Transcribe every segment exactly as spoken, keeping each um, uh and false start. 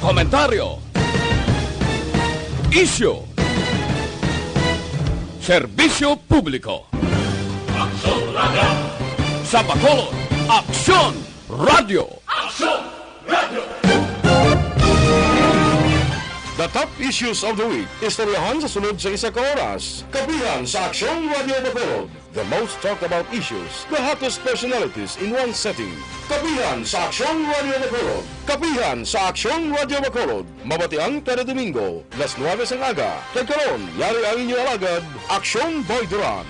Komentaryo. Isyu. Serbisyo publiko. Aksyon Radio. Sa Bacolod, Aksyon Radio. Aksyon Radio. The top issues of the week. Istoryahan sa sunod sa isa ka oras. Kapihan sa Aksyon Radio Bacolod. The most talked about issues, the hottest personalities in one setting. Kapihan sa Aksyon Radio Bacolod. Kapihan sa Aksyon Radio Bacolod. Mabatian kada Domingo, las nuwebe sang aga. Kag karon, yari ang inyo alagad, Aksyon Boy Duran.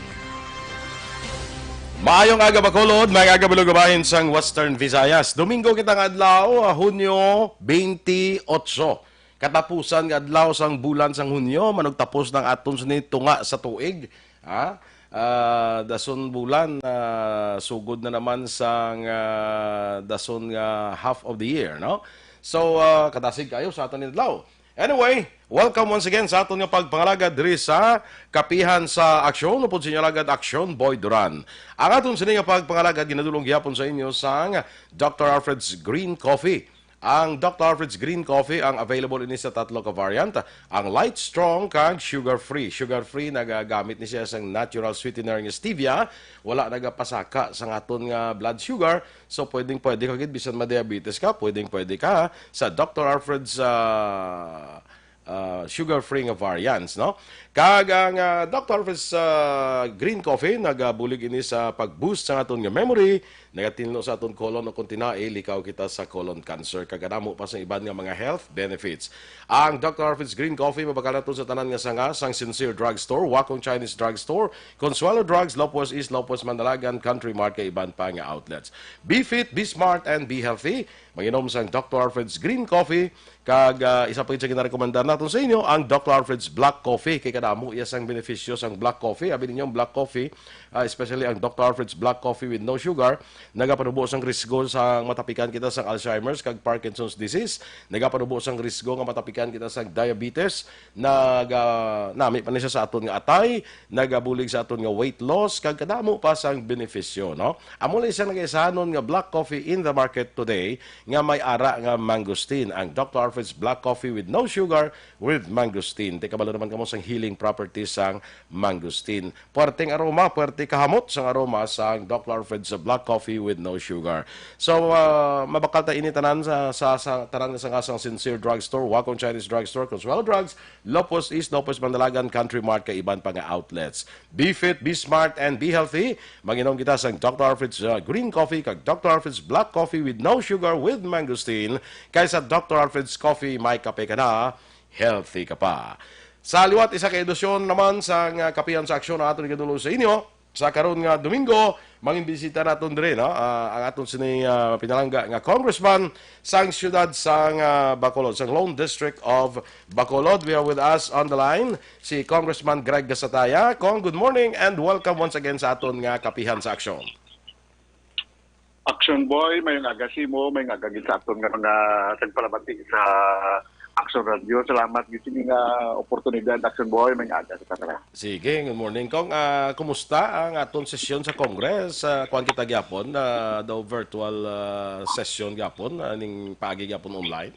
Maayong aga, Bacolod, maayong aga, Balugabahin sang Western Visayas. Domingo kita nga adlaw, ah, Hunyo twenty-eight. Katapusan nga adlaw sang bulan sang Hunyo, manugtapos ng aton sini tunga sa tuig. Ha? Ah, dason bulan, ah, sugod na naman sang, ah, dason nga half of the year, no? So, ah, kadasig kayo sa aton adlaw. Anyway, welcome once again sa aton nga pagpangalagad diri sa Kapihan sa Aksyon, upod sa inyo alagad Aksyon Boy Duran. Ang aton sini nga pagpangalagad ginadulong gihapon sa inyo sang Doctor Alfred's Green Coffee. Ang Doctor Alfred's Green Coffee ang available ini sa tatlo ka variant, ang light, strong, kag sugar-free. Sugar-free, nagagamit ni siya sang natural sweetener nga stevia, wala nagapasaka sa aton nga blood sugar. So, pwedeng pwede ka gid, bisan ma-diabetes ka, pwedeng pwede ka sa Doctor Alfred's, ah, ah, sugar-free nga variants, no? Kag ang, ah, Doctor Alfred's, ah, Green Coffee nagabulig ini sa pag-boost sa aton nga memory, nagatinlo sa aton colon, o kung tinai, likaw kita sa colon cancer, kag kadamo pa sa iban nga mga health benefits. Ang Doctor Alfred's Green Coffee mabakal nato sa tanan nga sanga sang Sincere Drugstore, Wakong Chinese Drugstore, Consuelo Drugs, Lopez East, Lopez Mandalagan, Country Mart, kag iban pa nga outlets. Be fit, be smart, and be healthy. Manginom sang Doctor Alfred's Green Coffee, kag, ah, isa pa gid sa ginarekomendar naton sa inyo, ang Doctor Alfred's Black Coffee. Kay kadamo iya sang benepisyo sang Black Coffee. Abi ninyo, ang Black Coffee, ah, especially ang Doctor Alfred's Black Coffee with no sugar, nagapanubo sang risgo sa matapikan kita sang Alzheimer's kag Parkinson's disease, nagapanubo sang risgo nga matapikan kita sang diabetes, naga-, nami pa ni siya sa aton nga atay, nagabulig sa aton nga weight loss, kag kadamo pa sang benepisyo, no? Amo lang siyang nagaisanon nga black coffee in the market today nga may ara nga mangosteen, ang Doctor Alfred's Black Coffee with no sugar with mangosteen. Di kabalo naman kamo sang healing properties sang mangosteen. Puwerteng aroma, puwerte kahamot sang aroma sang Doctor Alfred's Black Coffee with no sugar. So, ah, mabakal ta ini tanan sa, sa, sa tanan nga sanga sang Sincere Drugstore, Wakong Chinese Drugstore, Consuelo Drugs, Lopez East, Lopez Mandalagan, Country Mart, kag iban pa nga outlets. Be fit, be smart, and be healthy. Manginom kita sang Doctor Alfred's, uh, Green Coffee kag Doctor Alfred's Black Coffee with no sugar with mangosteen, kay sa Doctor Alfred's Coffee may kape ka na, healthy ka pa. Sa liwat, isa ka edisyon naman sang, uh, Kapihan sa Aksyon ang aton igadulong sa inyo. Sa karon nga Domingo, mangin bisita naton diri, no? Ah, ang aton sini, ah, pinalangga nga congressman sang siyudad sang, ah, Bacolod, sang Lone District of Bacolod. We are with us on the line si Congressman Greg Gasataya. Cong, good morning and welcome once again sa aton nga Kapihan sa Aksyon. Action Boy, mayong aga sa imo, mayong aga gid sa aton nga mga tagpalamati sa Action Radio. Salamat gid sa nga oportunidad, Action Boy, mayong aga sa tanan. Sige, good morning, Cong. Ah, kumusta ang aton sesyon sa Congress? Ah, kuwan kita gyapon, ah, daw virtual, ah, session gyapon, ah, ning paagi gyapon online.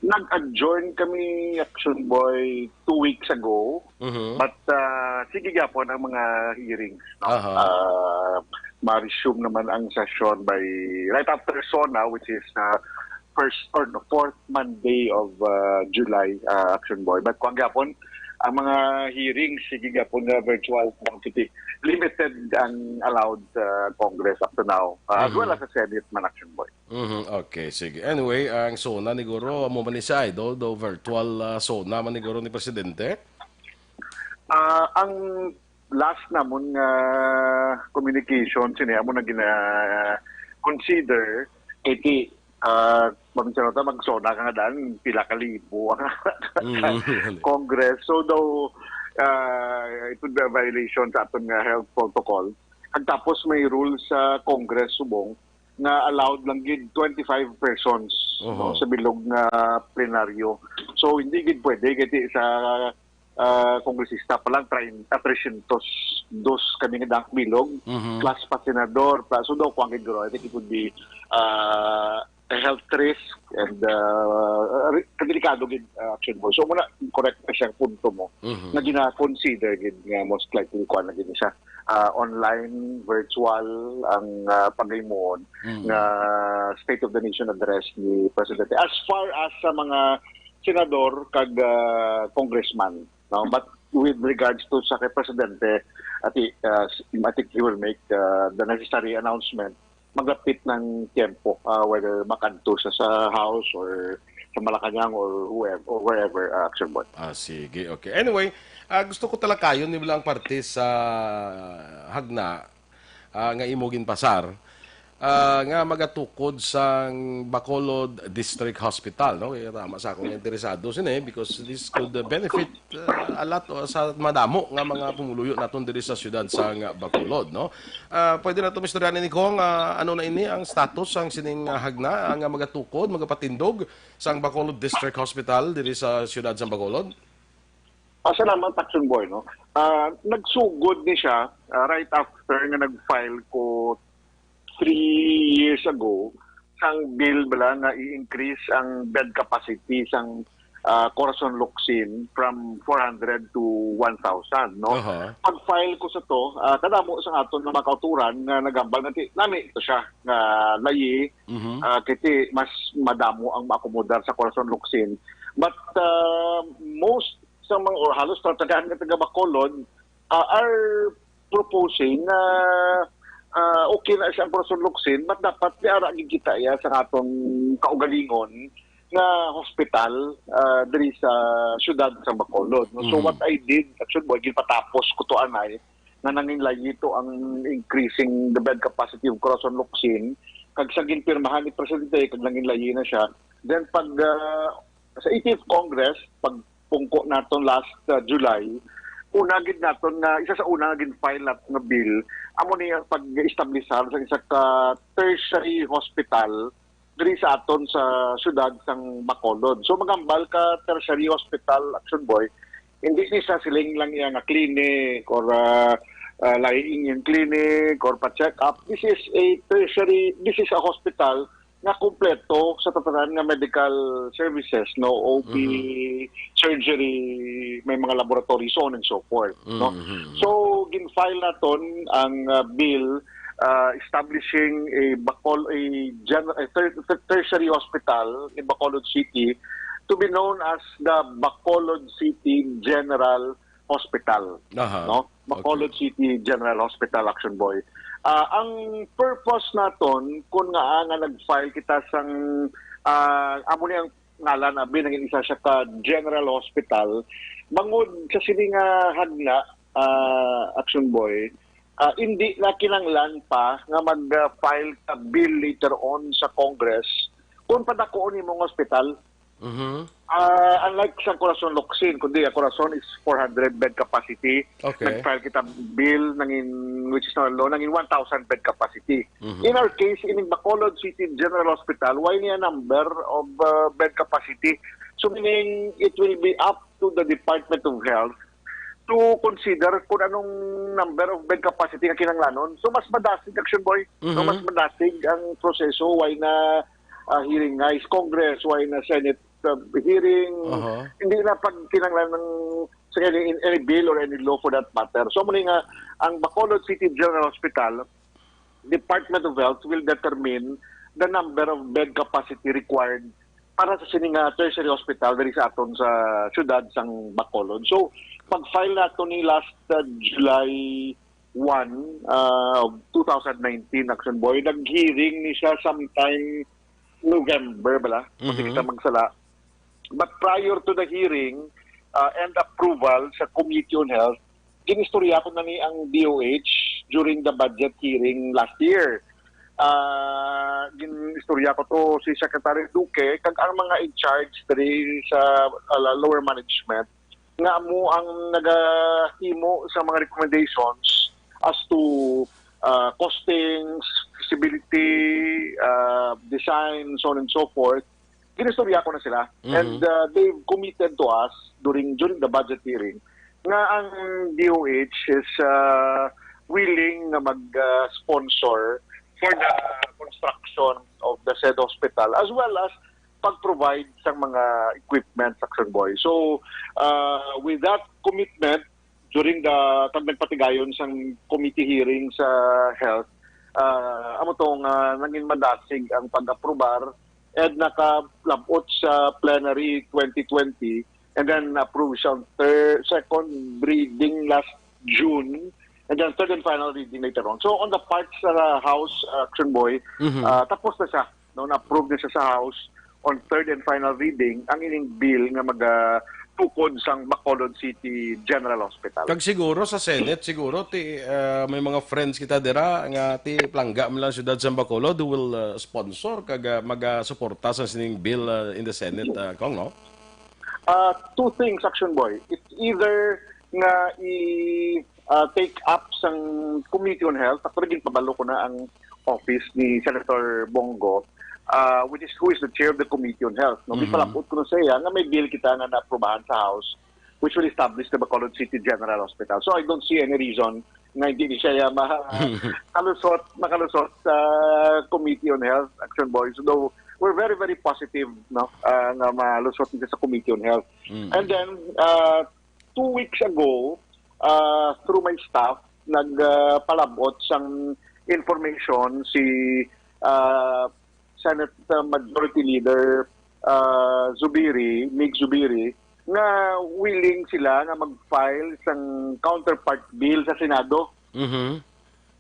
Nag-adjourn kami, Action Boy, two weeks ago. Mhm. But, ah, sige gyapon ang mga hearings, no? Aha. Ah, ma-resume naman ang session by right after SONA, which is, ah, first or no, fourth Monday of, ah, July, ah, Action Boy. But kung gyapon, ang mga hearings, sige gyapon nga virtual, no? Kasi limited ang allowed sa Congress up to now, ah, as Mhm. well as sa Senate man, Action Boy. Mhm, okay, sige. Anyway, ang SONA ni guro, amo man ni siya, Idol, do virtual, ah, SONA man ni guro ni Presidente? Ah, ang last namon nga communication, sini amo na gina-consider, kay ti, ah, paminsan ta mag-SONA ka nga daan, pila ka libo ang Mm. Congress. So, daw, ah, it would be a violation sa aton nga health protocol. Ang tapos may rule sa Congress subong nga allowed lang gid twenty-five persons, Oho. no, sa bilog nga plenaryo. So, hindi gid pwede, kay ti sa, ah, kongresista pa lang, train, ah, trescientos dos kami nga dang bilog, Mhm. plus pa senador, plus, so daw, kuwan gid, guro, I think it would be, ah, a health risk and, ah, ri-, delikado gid, ah, Action Boy. So, muna, correct na siyang punto mo, Mhm. na gina-consider gid nga most likely kuan na gid siya, ah, online, virtual ang, ah, paghimuon Mhm. nga State of the Nation Address ni Presidente. As far as sa mga senador kag, ah, congressman, no? But with regards to sa kay Presidente, I think, uh, I think he will make, uh, the necessary announcement maglapit ng tiempo, uh, whether makadto siya sa House or sa Malacañang or whoever, or wherever, uh, Action Boy. Ah, sige, okay. Anyway, ah, gusto ko talakayon ni lang parte sa hagna ah, nga imo ginpasar, ah, nga magatukod sang Bacolod District Hospital, no? Kaya tama sa akong interesado sini, because this could, uh, benefit, uh, a lot, uh, sa madamo nga mga pumuluyo naton diri sa siyudad sang Bacolod, no? Ah, pwede nato istoryahan ni Kong, ah, ano na ini ang status sang sining, ah, hagna, ah, nga magatukod, magapatindog sang Bacolod District Hospital diri sa siyudad sang Bacolod? Ah, salamat, Action Boy, no? Ah, nagsugod ni siya, ah, right after nga nag-file ko three years ago sang bill bala nga i-increase ang bed capacity sang, ah, Corazon Locsin from four hundred to one thousand, no? Aha. Pag-file ko sa to, ah, kadamo sa aton nga mga kauturan nga nagambal nga ti-, nami to siya nga layi, Mhm. ah, kay ti mas madamo ang maakomodar sa Corazon Locsin. But, ah, most sa mga, or halos tagaan nga taga Bacolod, ah, are proposing na, ah, okay na siya ang Corazon Locsin, but dapat di ara gid kita iya sa atong kaugalingon nga hospital, ah, diri sa siyudad sa Bacolod, no? So, Mhm. what I did, actually, boy, ginpatapos ko to anay, nga nangin layi to ang increasing the bed capacity of Corazon Locsin, kag sa ginpirmahan ni Presidente, kag nangin layi na siya. Then, pag, ah, sa eighteenth Congress, pag pungko naton last, ah, July, una gid naton nga, isa sa una nga gin-file naton nga bill, amo ni ang pag-establishar sa isa ka tertiary hospital diri sa aton sa siyudad sang Bacolod. So, magambal ka tertiary hospital, Action Boy, hindi ni sa siling lang iya nga clinic or, ah, ah, laing yung clinic or pa-check up. This is a tertiary, this is a hospital nga kompleto sa tatanan nga medical services, no? O P, Mhm. surgery, may mga laboratory, so on and so forth, no? Mhm. So, gin-file naton ang, ah, bill, ah, establishing a Bacol-, a gen-, a ter-, ter-, tertiary hospital in Bacolod City to be known as the Bacolod City General Hospital, Aha. no? Bacolod Okay. City General Hospital, Action Boy. Ah, ang purpose naton, kung nga, ah, nga nag-file kita sang, ah, amo ni ang ngalan, abi, nangin isa siya ka General Hospital. Bangod sa sini nga hagna, ah, Action Boy, ah, hindi na kinanglan pa nga mag-file ka bill later on sa Congress kung padakuon imong hospital. Mhm. Ah, unlike sa Corazon Locsin, kundi ang Corazon is four hundred bed capacity. Okay. Nag-file kita bill nangin, which is not law, nangin one thousand bed capacity. Mhm. In our case, in Bacolod City General Hospital, why niya number of, uh, bed capacity? So, meaning, it will be up to the Department of Health to consider kung anong number of bed capacity nga kinanglanon. So, mas madasig, Action Boy. No, Mhm. mas madasig ang proseso. Why na, ah, hearing nga is Congress? Why na Senate, ah, hearing? Aha. Hindi na pag kinanglan ng sa any, in any bill or any law for that matter. So, muna nga, ang Bacolod City General Hospital, Department of Health will determine the number of bed capacity required para sa sini nga tertiary hospital diri sa aton sa siyudad sang Bacolod. So, pag-file nato ni last, uh, July one, uh, of two thousand nineteen, Action Boy, nag-hearing ni siya sometime November bala, kung di Mhm. kita magsala. But prior to the hearing, uh, and approval sa Committee on Health, ginistorya ko na ni ang D O H during the budget hearing last year. Ah, ginistorya ko to si Secretary Duque kag ang mga in charge diri sa, ah, lower management nga amo ang nagahimo sa mga recommendations as to, ah, costings, feasibility, ah, design, so on and so forth. Ginistorya ko na sila. Mhm. And, uh, they've committed to us during during the budget hearing nga ang D O H is, uh, willing na mag, uh, sponsor for the construction of the said hospital, as well as pag-provide sa mga equipment, Action Boy. So, uh, with that commitment, during the, kag nagpatigayon sang committee hearing sa health, uh, amo to nga nangin madasig ang pag-aprobar and nakalabot sa plenary twenty twenty and then approve sa thir- second reading last June and then third and final reading later on. So on the part sa House, uh, Action Boy, Mhm. uh, tapos na siya. No, na-approve na siya sa House on third and final reading ang ining bill nga magatukod sang Bacolod City General Hospital. Kag siguro sa Senate, siguro ti ah, may mga friends kita dira nga ti plangga man lang siyudad sa Bacolod who will ah, sponsor kag ah, magasuporta sa sining bill ah, in the Senate, ah, Kong, no? Uh, two things, Action Boy. It's either nga i uh, take up sang Committee on Health, actually ginpabalo ko na ang office ni Senator Bong Go, uh, which is who is the chair of the Committee on Health. No, Mhm. Gipalabot ko na sa iya nga may bill kita nga naaprubahan sa House which will establish the Bacolod City General Hospital. So I don't see any reason nga hindi ni siya ma kalusot, makalusot sa Committee on Health, Action Boys. Though we're very, very positive, no, uh, nga malusot nito sa Committee on Health. Mm. And then, uh, two weeks ago, uh, through my staff, nagpalabot sang information si uh, Senate uh, Majority Leader uh, Zubiri, Mig Zubiri, nga willing sila nga mag-file sang counterpart bill sa Senado. Mhm.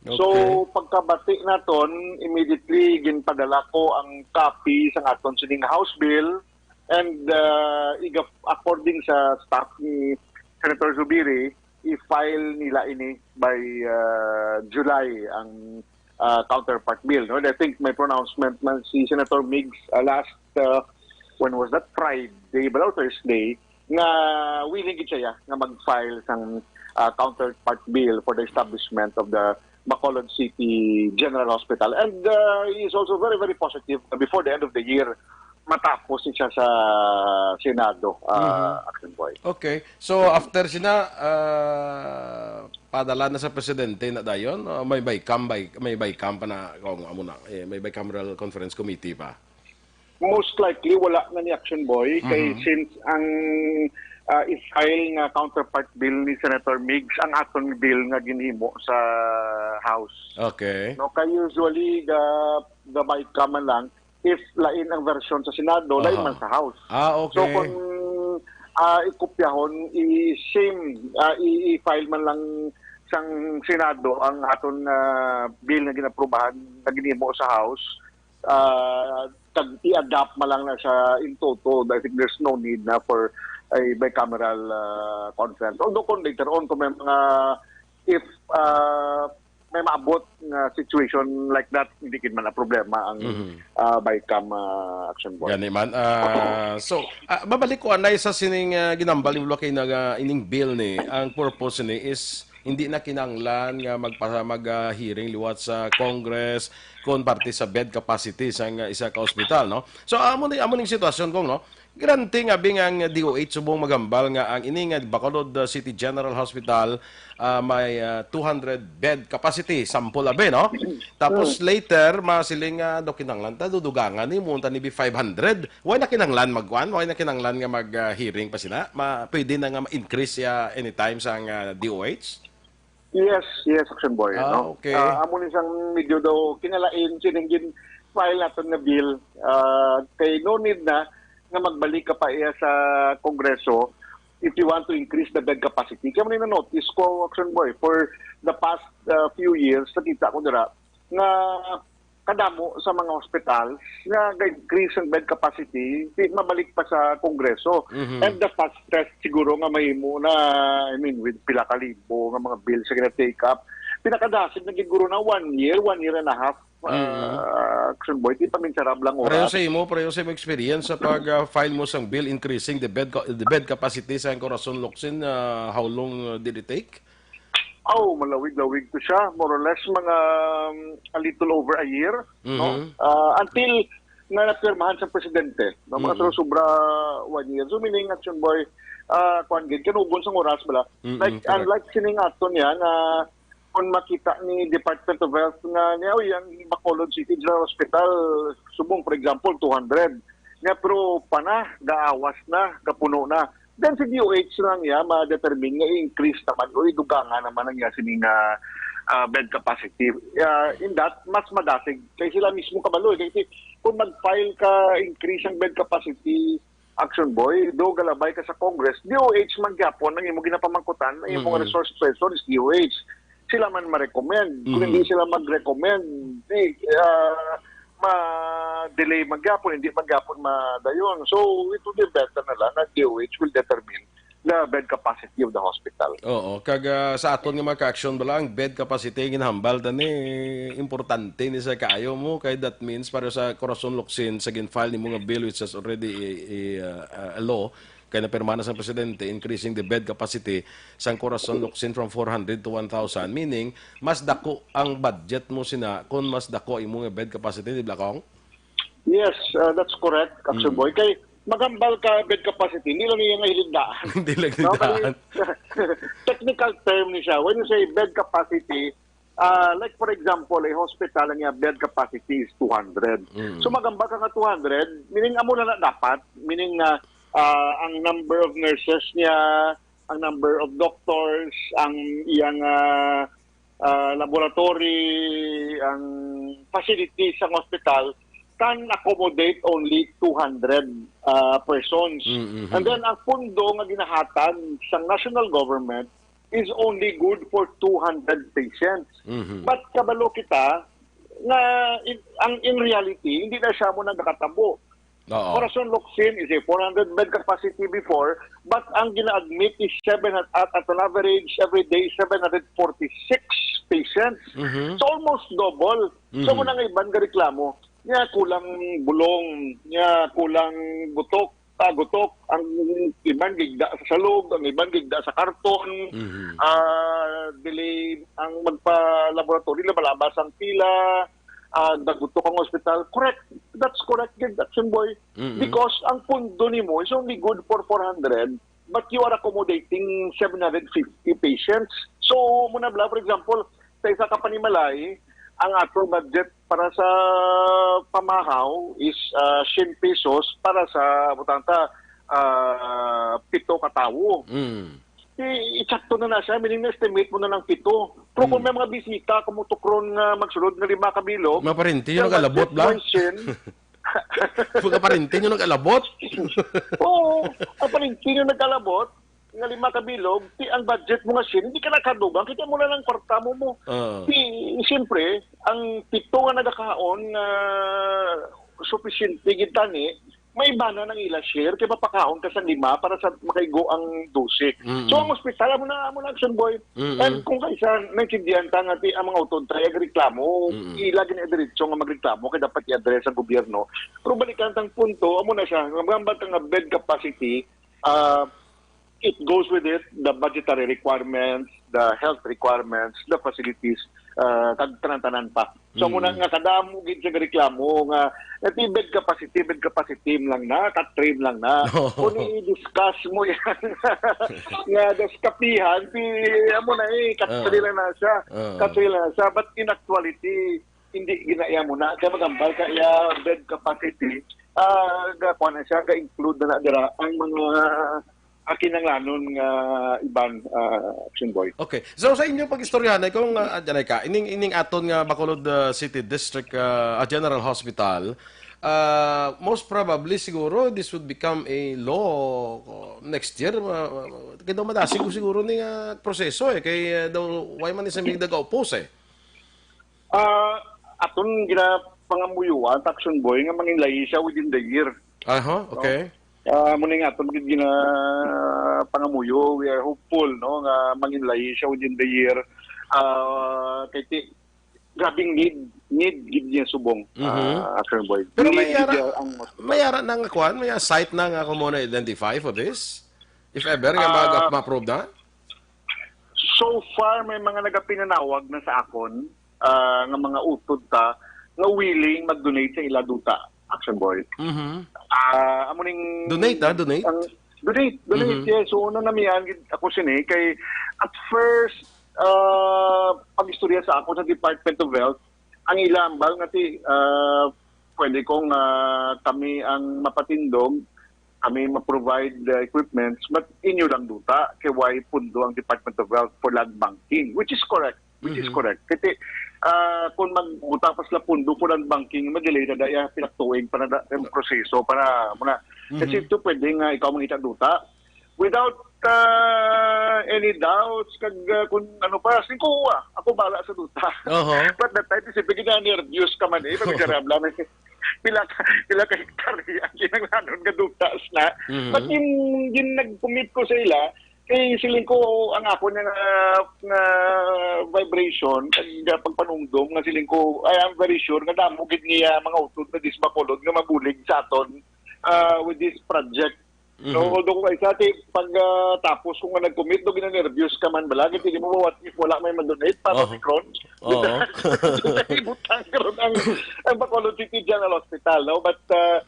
So, Okay. Pagkabati naton, immediately ginpadala ko ang copy sang aton sining House bill and uh, iga- according sa staff ni Senator Zubiri, i-file nila ini by uh, July ang uh, counterpart bill. No? And I think may pronouncement man si Senator Migs uh, last, uh, when was that? Friday ba o Thursday? Nga willing gid siya nga mag-file sang uh, counterpart bill for the establishment of the Bacolod City General Hospital. And uh, he is also very, very positive na before the end of the year, matapos siya sa Senado, uh, Mhm. Action Boy. Okay. So after sina ah, padala na sa presidente na dayon, ah, may BICAM, bi- may BICAM pa na kung amo na, eh, may bicameral conference committee pa. Most likely, wala na ni Action Boy kay Mhm. since ang uh, i-file nga counterpart bill ni Senator Migs ang aton bill nga ginhimo sa House. Okay. No, kay usually ga ga BICAM man lang if lain ang version sa Senado, lain Aha. man sa House. Ah, okay. So kung ah, ikopyahon, i-same, ah, i- i-file man lang sang Senado ang aton ah, bill nga ginaprobahan nga ginhimo sa House, ah, kag i-adapt man lang na siya in toto. I think there's no need na for a bicameral ah, conference. Although kung later on, kung may mga, if ah, may maabot nga situation like that, hindi gid man na problema ang Mhm. ah, BICAM ah, Action Board. Gani man. Ah, so, ah, babalik ko anay sa sining ah, ginambal ni Lula kay naga ining bill ni. Ang purpose ni is hindi na kinahanglan nga magpa mag ah, hearing liwat sa Congress kon parte sa bed capacity sa nga isa ka ospital, no? So amo ni amo ning sitwasyon, Kong, no? Granting abi nga ang D O H subong magambal nga ang ini nga Bacolod ah, City General Hospital ah, may ah, two hundred bed capacity, sample abi, no? Tapos later masiling nga do kinahanglan ta dudugangan ni munta ni five hundred. Why na kinahanglan magkuan? Why na kinahanglan nga mag ah, hearing pa sina? Ma pwede na nga ma-increase siya anytime sa nga D O H? Yes, yes, Action Boy. Ah, No? Okay. Ah, amo ni sang medyo daw kinalain sining gin file naton nga bill. Ah, kay no need na nga magbalik ka pa iya sa Kongreso if you want to increase the bed capacity. Kaya mo na notice ko, Action Boy, for the past ah, few years, nakita ko dira nga kadamo sa mga hospitals nga ga-increase ang bed capacity, di mabalik pa sa Kongreso. Mhm. And the fastest siguro nga mahimo na, I mean, with pila ka libo nga mga bills nga gina-take up, pinakadasig na siguro na one year, one year and a half, Mhm. ah, Action Boy, di pa minsarab lang Pareho oras. sa imo, pareho sa imo experience sa pag ah, file mo sang bill increasing the bed ca- the bed capacity sa Corazon Locsin, ah, how long ah, did it take? Oh, malawig-lawig to siya. More or less, mga um, a little over a year. No? Mhm. Ah, until nga napirmahan sa presidente. No? Mga Mhm. sobra one year. So, meaning, Action Boy, ah, kuan gid, kanugon sang oras bala. Mhm, Like, correct. Unlike sining aton yan, nga kung makita ni Department of Health nga niya, "Uy, ang Bacolod City General Hospital, subong, for example, two hundred." nga pero pa na, gaawas na, gapuno na. Then si D O H lang niya ma-determine nga i-increase naman o idugangan naman ang iya sini nga ah, bed capacity. Ah, in that, mas madasig kay sila mismo kabalo. Eh. Kay si- kung mag-file ka increase ang bed capacity, Action Boy, do galabay ka sa Congress, D O H man gyapon ang imo ginapamangkutan, ang imong Mm-mm. resource person is D O H. Sila man ma-recommend. Kung Mm-hmm. hindi sila mag-recommend, di, ah, ma-delay man gyapon, hindi man gyapon madayon. So, it would be better na lang na D O H will determine the bed capacity of the hospital. Oo, kag ah, sa aton nga mga ka-action bala, ang bed capacity ang ginahambal tani importante ni sa kaayo mo, kay that means para sa Corazon Locsin sa gin-file nimo nga bill which has already i, i, ah, ah, a law kay napirma na sa presidente, increasing the bed capacity sang Corazon Locsin from four hundred to one thousand, meaning mas dako ang budget mo sina kung mas dako imo nga bed capacity, di ba, Kong? Yes, uh, that's correct, Action Mm. Boy. Kay magambal ka bed capacity, hindi lang niya nga hiligdaan. Hindi lang No, kay hiligdaan. Technical term ni siya. When you say bed capacity, uh, like for example, a hospital ang iya bed capacity is two hundred. Mm. So magambal ka nga two hundred, meaning amo na na dapat, meaning na uh, ang number of nurses niya, ang number of doctors, ang iyang uh, uh, laboratory, ang facilities sang hospital can accommodate only two hundred uh, persons. Mm-hmm. And then ang pundo nga ginahatag sa national government is only good for two hundred patients. Mm-hmm. But kabalo kita nga in, ang in reality hindi na siya mo nagakatabo. Oo. Corazon Locsin is a four hundred bed capacity before, but ang gina-admit is seven at, at an average every day seven hundred forty-six patients. Mm-hmm. So almost double. Mm-hmm. So mo na nga iban nga reklamo, niya kulang bulong, niya kulang butok, ah, gutok, ang iban gigda sa salog, ang iban gigda sa karton, mm-hmm. ah, dili ang magpa-laboratory, labalabas ang pila, ah, nagutok ang ospital. Correct. That's correct, gid, Action Boy. Mm-hmm. Because ang pundo nimo is only good for four hundred, but you are accommodating seven hundred fifty patients. So, muna bala, for example, sa isa ka panimalay, ang ato budget para sa pamahaw is uh, siyam pesos para sa butanta uh, pito ka tawo. Mm. I-, i-check to na na siya, meaning na-estimate mo na ng pito. Pero kung mm. may mga bisita, kung mo tukron nga magsulod nga lima ka bilog, maparinti yung nagalabot ba? Mga parinti nyo nag-alabot? Oo, ang parinti nyo nag-alabot, nga lima ka bilog, ti ang budget mo nga sin, hindi ka nakadugang, kita mo na lang kwarta mo mo. Uh. Ti, siyempre, ang pito nga nagakaon nga sufisyente gid tani, may bana nang ila share kay mapakaon ka sa lima para sa makaigo ang dose. Mm-mm. So ang ospital amo na amo na Action Boy. Mm-mm. And kung kaisa naintindihan ta nga ti ang mga utod tayo reklamo, ila gina diretso nga magreklamo kay dapat i-address ang gobyerno. Pero balikan tang punto, amo na siya, magambal ka nga bed capacity, uh, it goes with it, the budgetary requirements, the health requirements, the facilities, uh, kag tanan-tanan pa. So, mm. Muna nga kadamo gid sa reklamo nga natibed capacity, bed capacity lang na, katrim lang na. Kung i-discuss mo yan, nga das kapihan, si, amo na eh, katri lang na siya. Uh. Katri lang na siya. But in actuality, hindi ginaya mo na. Kaya magambal ka iya bed capacity, ah, gakuha na siya, ga-include na na dira ang mga ah, kinanglanon nga iban, ah, Action Boy. Okay. So sa inyong pag-istoryahanay kung ah, adyanay ka, ining ining aton nga Bacolod ah, City District ah, ah, General Hospital, ah, most probably siguro this would become a law uh, next year. Uh, kaya daw madasig ko siguro ni nga proseso eh kay uh, daw why man isa mig nag-oppose eh. Ah, aton ginapangamuyuan, Action Boy, nga mangin lahi siya within the year. Aha, okay. Ah, amo ni nga aton gid ginapangamuyo. We are hopeful, no, nga mangin lahi siya within the year. Ah, kay ti, grabing need, need gid niya subong, Mhm. ah, Action Boy. Pero Need may gid ara, niya ang mas may ara na nga kwan, may site na nga kung mo na-identify for this? If ever, nga Ah, mag-, ma-approve na? So far, may mga nagapinanawag na sa akon, ah, nga mga utod ta nga willing mag-donate sa ila duta, Action Boy. Mhm. Ah, amo ning Donate, ah, donate? Ang, donate, donate, Mhm. yes. So, una na miyan gid ako sini kay at first, ah, pag-istorya sa ako sa Department of Health, ang ila ambal nga ti, ah, pwede kong, ah, kami ang mapatindog, kami ma-provide the equipments, but inyo lang duta, kay way pundo ang Department of Health for land banking, which is correct, which is Mhm. correct. Kasi, ah, kung magbutang pa sila pundo for land banking, madelay na daya, pinaktuig pa na da, ang proseso para muna. Kasi Mhm. ito pwede nga ikaw mangita duta without, ah, any doubts, kag, ah, kung ano pa, singko, ah, ako bala sa duta. Oho. But that time, kasi bigyan na nervyos ka man eh, pag naman eh. Pila ka, pila ka hektarya ang kinanglanon nga dutas na. Mhm. But yung, yung nag-commit ko sa ila, kay siling ko, ang ako niya nga, nga vibration, kag pagpanumdom, nga siling ko, I am very sure nga damo gid niya mga utod na dis Bacolod nga mabulig sa aton, ah, with this project. So, Mhm. although kung isa, ti, pag, ah, tapos kung nga nag-commit, do ginanervyos ka man bala, kay di mo, what if wala may ma-donate para Oo. si Kron? Oo. Ibutang karon ang, ang Bacolod City General Hospital, no? But, ah,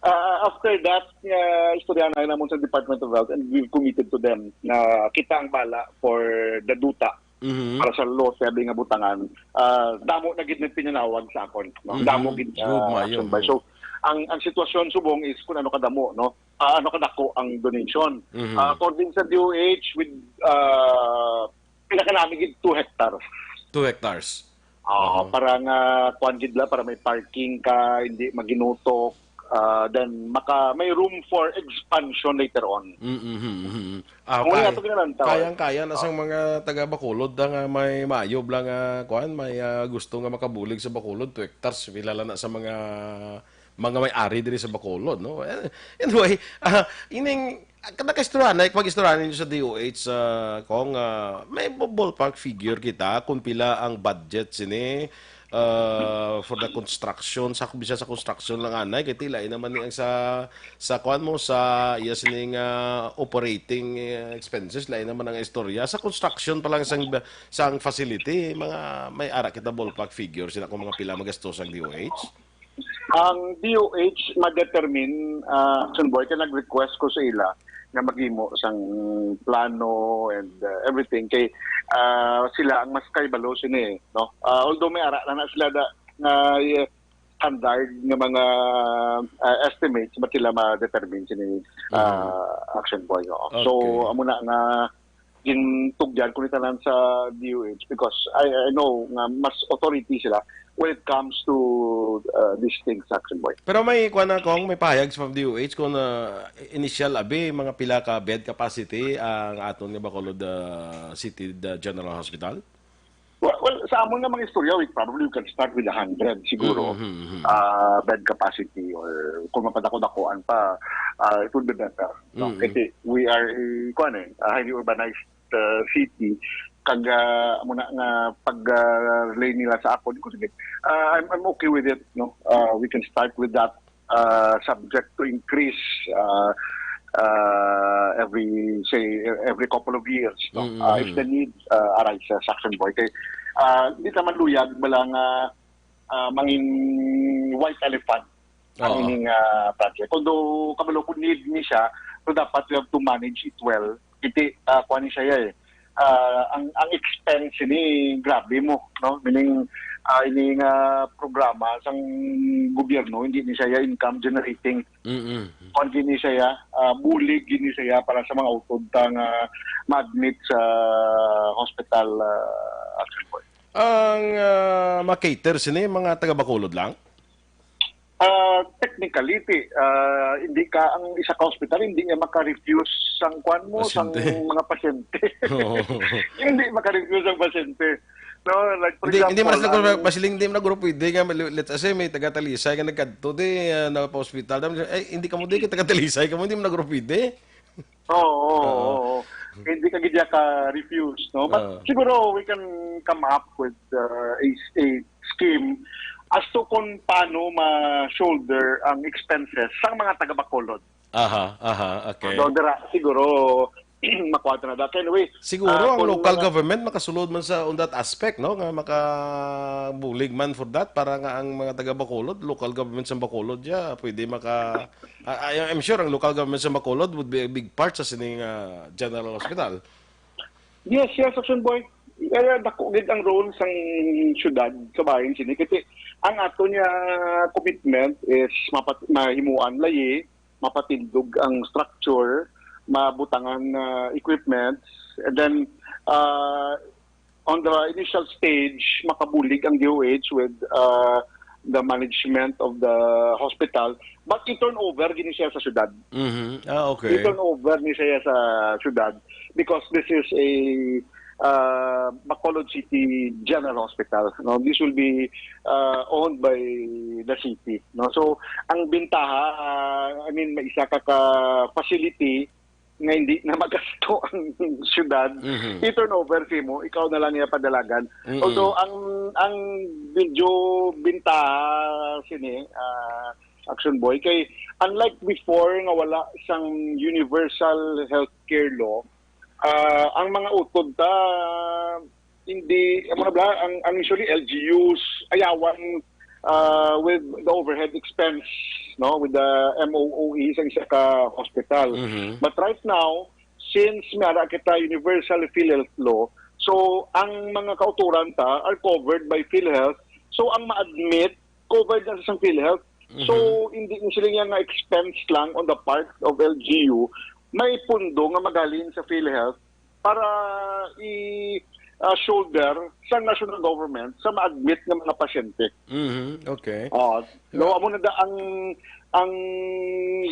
ah, after that, nga istorya na namon sa Department of Health and we've committed to them na kita ang bala for the duta Mhm. para sa lote abi nga butangan. Ah, damo na gid nagpinanawag sa akon, no? Mhm. Damo gid, Good, ah, maayo. action by. So, ang, ang sitwasyon subong is kung ano kadamo, no? Ah, ano kadako ang donation. Mhm. Ah, according sa D O H, with, ah, pinakanami gid two hectares. Two hectares. Oo, Oo. para nga kuan gid la, para may parking ka, hindi maginutok, ah, then maka may room for expansion later on. Mm, mhm, mhm. Ah, Ang wala kay-, to ginalantaw. kayang-kaya na sang mga taga Bacolod da nga may mayob lang nga kuan, may, ah, gusto nga makabulig sa Bacolod, two hectares, pila lang na sa mga, mga may-ari diri sa Bacolod, no? Eh, anyway, ah, ining, ah, kada kaistoryahan, like, pag-istoryahan ninyo sa D O H, ah, kung, ah, may ballpark figure kita kung pila ang budget sini, ah, for the construction, sa, bisan sa construction lang anay, kay tila naman ni ang sa, sa kuan mo, sa iya sining, ah, operating, eh, expenses, lain naman ang istorya. Sa construction pa lang sang, sang facility, mga may ara kita ballpark figure sila kung mga pila magastos ang D O H? Ang D O H ma-determine, ah, Action Boy, kay nag-request ko sa ila nga maghimo sang plano and, ah, everything. Kay, ah, sila ang mas kaibalo sini, no? Ah, although may ara na, na sila da, nga, eh, standard nga mga, ah, estimates, but sila ma-determine sini, Mhm. ah, Action Boy, oo. So, Okay. amo na nga gintugyan ko ni tanan sa D O H because I, I know nga mas authority sila when it comes to, uh, these things, Action Boy. Pero may kuan na kung may pahayag sa D O H kung, ah, initial abi mga pila ka bed capacity ang aton nga Bacolod, ah, City, the General Hospital? Well, well, sa amon nga mga istorya, we probably we can start with a hundred siguro. Mhm, mhm. Ah, bed capacity or kung mapadako-dakoan pa, ah, it would be better. No? Mhm. Kasi we are, eh, kuwan eh, a highly urbanized, uh, city. Kag, ah, amo na nga pag, ah, relay nila sa ako, di ko, sige, ah, I'm, I'm okay with it. No, ah, we can start with that, ah, subject to increase, ah, ah, every, say, every couple of years. No, Mm-hmm. Ah, if the need, ah, arises, Action Boy, kay, ah, di naman luyag bala nga, ah, mangin white elephant ang Oo. ining, ah, project. Although, kabalo ko, need ni siya, so dapat we have to manage it well. Iti, ah, kuha ni siya eh. Ah, ang, ang expense ni grabe mo, no? Meaning, ah, ini nga programa sang gobyerno, hindi ni siya income generating. Mm-mm. Kuan gini siya, ah, bulig gini siya para sa mga utod ta nga ma-admit sa hospital, ah, Action Boy. Ang, ah, ma-cater sini mga taga Bacolod lang? Ah, technically, ti, ah, hindi ka, ang isa ka hospital, hindi niya maka-refuse sang kuan mo, sang Pasyente. mga pasyente. Oo. Hindi maka-refuse ang pasyente. No, like, for Hindi, hindi man example, sila, ang mas hindi man nagro pwede nga, let's say, may taga-Talisay nga nagkadto, di, ah, na pa-hospital. Dam-, "Ay, hindi kamo di, kay taga-Talisay kamo, hindi man nagro pwede." Oo, oo, Oo. oo. Hindi ka gid ka refuse, no? But Oo. siguro we can come up with, uh, a, a scheme as to kung paano ma-shoulder ang expenses sa mga taga Bacolod. Aha, aha, okay. So, dira, siguro, makuha na da. Anyway, Siguro ah, ang kung local mga government makasulod man sa on that aspect, no, nga makabulig man for that para nga ang mga taga Bacolod, local government sa Bacolod, ya, pwede maka I, I- I'm sure ang local government sa Bacolod would be a big part sa sining, ah, General Hospital. Yes, yes, Action Boy. Kaya dako gid ang role sang syudad sa bahin sini. Kasi ang ato niya commitment is mapat mahimuan layi, mapatindog ang structure, mabutangan, ah, equipments, and then, ah, on the initial stage, makabulig ang D O H with, ah, the management of the hospital, but i-turn over gini siya sa syudad. Mhm. Ah, I-turn okay. over ni siya sa syudad because this is a uh, Bacolod City General Hospital. No, this will be uh, owned by the city. No, so ang bintaha, uh, I mean, may isa ka ka facility nga hindi na magasto ang syudad, Mhm. i-turn over si mo, ikaw na lang niya padalagan. Mm-mm. Although ang ang medyo bintaha sini, ah, Action Boy, kay unlike before nga wala sang universal healthcare law, ah, ang mga utod ta hindi, ano na ba, ang, ang usually L G Us ayawan uh, with the overhead expense, no, with the M O O E sa isa ka hospital. Mhm. But right now, since may ara kita universal PhilHealth law, so ang mga kauturan ta are covered by PhilHealth. So ang ma-admit, covered na sa PhilHealth. So hindi ni sila nga expense lang on the part of L G U, may pundo nga magaling sa PhilHealth para i ah, shoulder sa national government sa ma-admit nga mga pasyente. Mhm. Okay. Oh, no, amo na da ang ang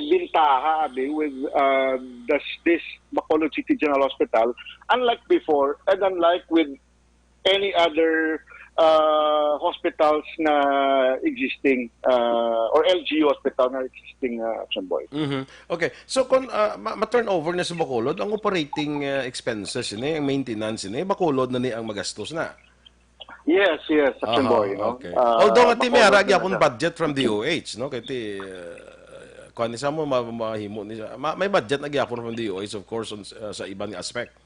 bintaha abi with uh, this, this Bacolod City General Hospital, unlike before and unlike with any other uh, hospitals na existing uh, or L G U hospital na existing uh, Action Boy. Mhm. Okay. So kung ah, ma- ma-turn over na sa Bacolod, ang operating ah, expenses ini, ang maintenance ini, Bacolod na ni ang magastos na. Yes, yes, Action Aha, Boy. No? Okay. Uh, Although nga ti may Bacolod ara na gyapon siya. Budget from D O H, no? Kay ti uh, kuan ni sa mo ma- mahimo ni siya. Ma- may budget na gyapon from D O H, of course, on, uh, sa iban nga aspect.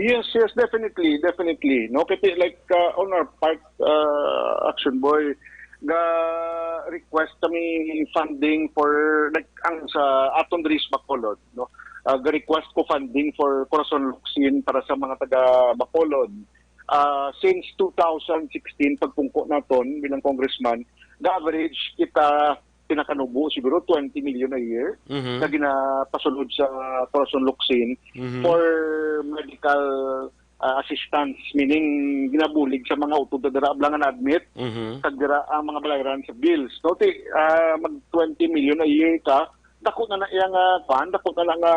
Yes, yes, definitely, definitely. No, kasi like uh, on our part, uh, Action Boy, ga request kami funding for like ang sa aton diri sa Bacolod, no. Uh, ga request ko funding for Corazon Locsin para sa mga taga Bacolod. Uh, since two thousand sixteen pagpungko naton bilang congressman, ga average kita pinakanubo siguro twenty million a year Mhm. na ginapasulod sa Corazon Locsin Mhm. for medical uh, assistance, meaning ginabulig sa mga utod na dira abla nga na-admit, Mhm. kag dira ang mga balayran sa bills. No, ti, uh, mag twenty million a year ka, dako na na iya nga kuan, dako na na nga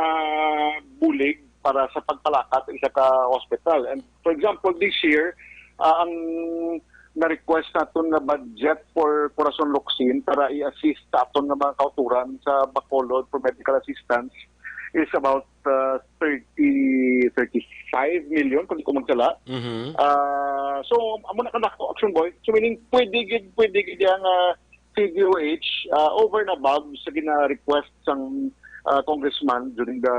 bulig para sa pagpalakat sa isa ka hospital. And for example, this year, uh, ang na-request naton nga budget for Corazon Locsin para i-assist sa aton nga mga kauturan sa Bacolod for medical assistance is about uh, thirty, thirty-five million, kung di ko magsala. Mhm. Ah, so, amo na kadako, Action Boy. So, meaning, pwede gid, pwede gid yang uh, C D O H uh, over and above sa gina-request sang uh, congressman during the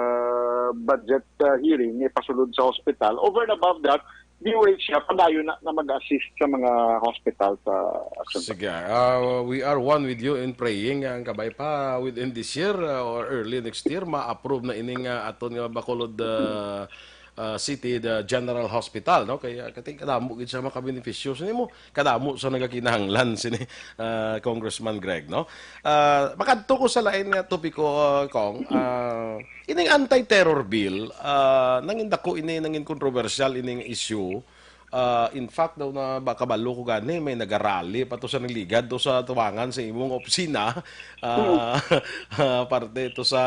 budget uh, hearing ipasulod sa hospital. Over and above that, D O H siya, padayon na, na mag-assist sa mga hospital sa Action Boy. Sige, ah, we are one with you in praying nga ang kabay pa within this year ah, or early next year ma-approve na ining ah, aton nga Bacolod ah, ah, City the General Hospital, no? Kaya kati kadamo gid sa makabenepisyo sini mo, kadamo sa nagakinahanglan sini ah, Congressman Greg, no? Ah, makadto ko sa lain nga topiko, ah, Kong. Ah, ining anti-terror bill, ah, nangin dako ini, nangin kontrobersyal ining issue. Ah, in fact, daw na ba kabalo ko gani, may nagarally pa to sa nagligad to sa tuwangan sa imong opisina. Ah, ah, parte to sa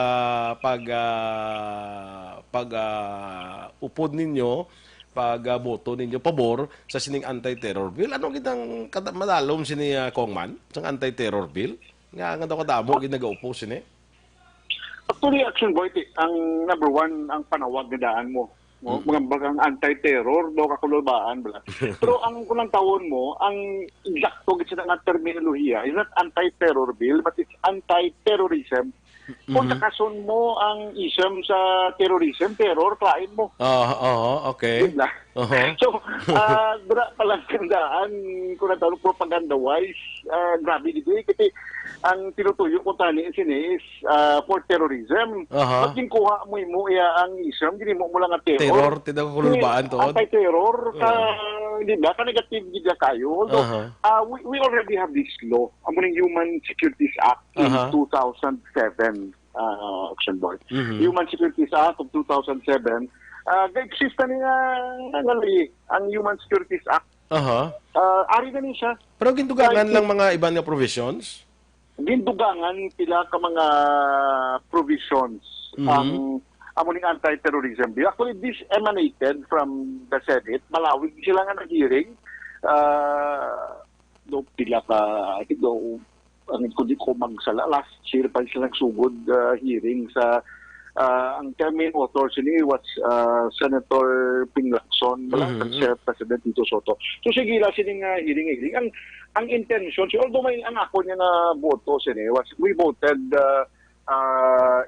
pag ah, pag ah, upod ninyo, pag ah, boto ninyo pabor sa sining anti-terror bill. Ano gid ang kada- madalom sini ah, Kongman sang anti-terror bill? Nga nga daw kadamo gid nagaupo sini. Actually, Action Boy, ti- ang number one, ang panawag nga daan mo. No? Mm. Mga bagang anti-terror, no, kakulubaan, bala. Pero ang kunang tawon mo, ang eksakto gid sila nga terminolohiya, is not anti-terror bill, but it's anti-terrorism. Kung Mhm. takason mo ang ism sa terrorism, terror, crime mo. Ah, oo, okay. Yun lang. Oho. So, ah, dira pa lang kandaan, kung ang tawag propaganda-wise, ah, grabe dito eh. Kasi ang tinutuyo ko tani sini is, ah, for terrorism. Aha. But ginkuha mo, imo iya ang ism, ginimo mo lang ang terror. Terror, tinawag ko lubaan to. Anti-terror, ka, Oo. di ba? Ka negative gid kayo. Although, Aha. ah, we, we already have this law. Amo ning Human Securities Act in Aha. two thousand seven, ah, Action Boy. Mhm. Human Securities Act of two thousand seven, ah, ga-exist na ni nga, nga, nga lagi, ang Human Securities Act. Aha. Ah, ari na ni siya. Pero gindugangan Right. lang mga iban nga provisions? Gindugangan pila ka mga provisions Mhm. ang amo ning anti-terrorism bill. Actually, this emanated from the Senate. Malawig sila nga nag-hearing. Ah, do pila ka, I think, do, ang, kung di ko magsala, last year pa sila nagsugod, ah, hearing sa, ah, ang main author sini was, ah, Senator Ping Lacson, wala, Mhm. si President Tito Soto. So, sige, la sini nga hearing, hearing. Ang, ang intention, si, although may, ang ako niya nga boto sini was, we voted, ah, ah,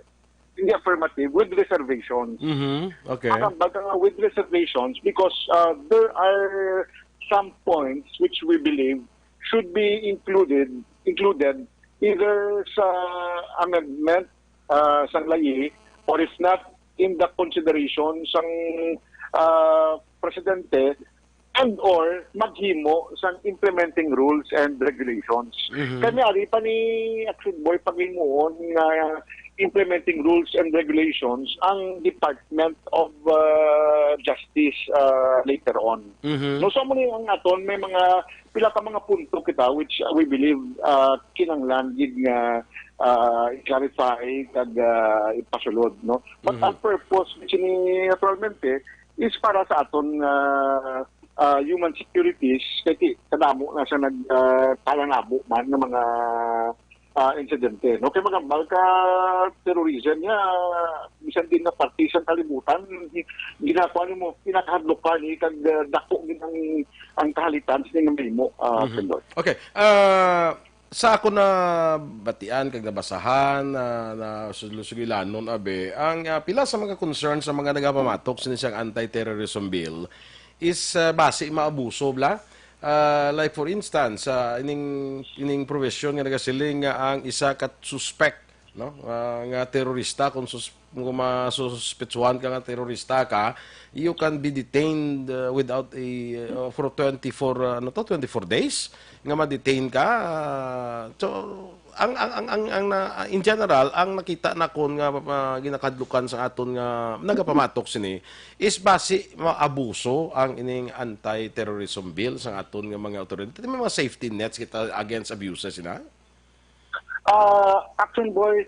in the affirmative with reservations. Mhm. Okay. Ang baga nga with reservations because, uh, there are some points which we believe should be included, included either sa amendment, uh, sang layi, or if not, in the consideration sang, uh, presidente and or maghimo sang implementing rules and regulations. Mhm. Kami ari pa ni Action Boy paghimuon nga implementing rules and regulations ang Department of, uh, Justice, uh, later on. Mhm. No, so mo ni ang aton may mga pila ka mga punto kita which, uh, we believe, uh, kinahanglan gid nga, uh, i-clarify kag, uh, ipasulod, no? But Mhm. ang purpose ni sini naturalmente is para sa aton nga, ah, human securities, kay ti-, kadamo na siya nag, ah, talanabo man nga mga, ah, insidente, no? Kay magambal ka terrorism niya, bisan din na parte sa kalibutan, gi-, ginagawa nimo, pinakahadlok pa ni kag, ah, dako gid ang, ang kahalitan sa nga mahimo, ah, Mhm. Senador. Okay. Ah, sa ako na batian kag nabasahan, na, na sugilanon, abi, ang, ah, pila sa mga concerns sa mga nagapamatok sini siyang anti-terrorism bill is, ah, basi maabuso, bla? Ah, like, for instance, ah, ining, ining provision nga nagasiling nga ang isa ka suspect, no, ah, nga terorista, kung sus-, kung masuspetsuhan ka nga terorista ka, you can be detained, uh, without a, uh, for twenty-four, uh, ano to, twenty-four days nga ma-detain ka. Uh, so, ang, ang, ang, ang, ang na, in general, ang nakita nakon nga, uh, ginakadlukan sa aton nga nagapamatok sini is basi maabuso ang ining anti-terrorism bill sa aton nga mga awtoridad. May mga safety nets kita against abuses, ina? Ah, Action Boy,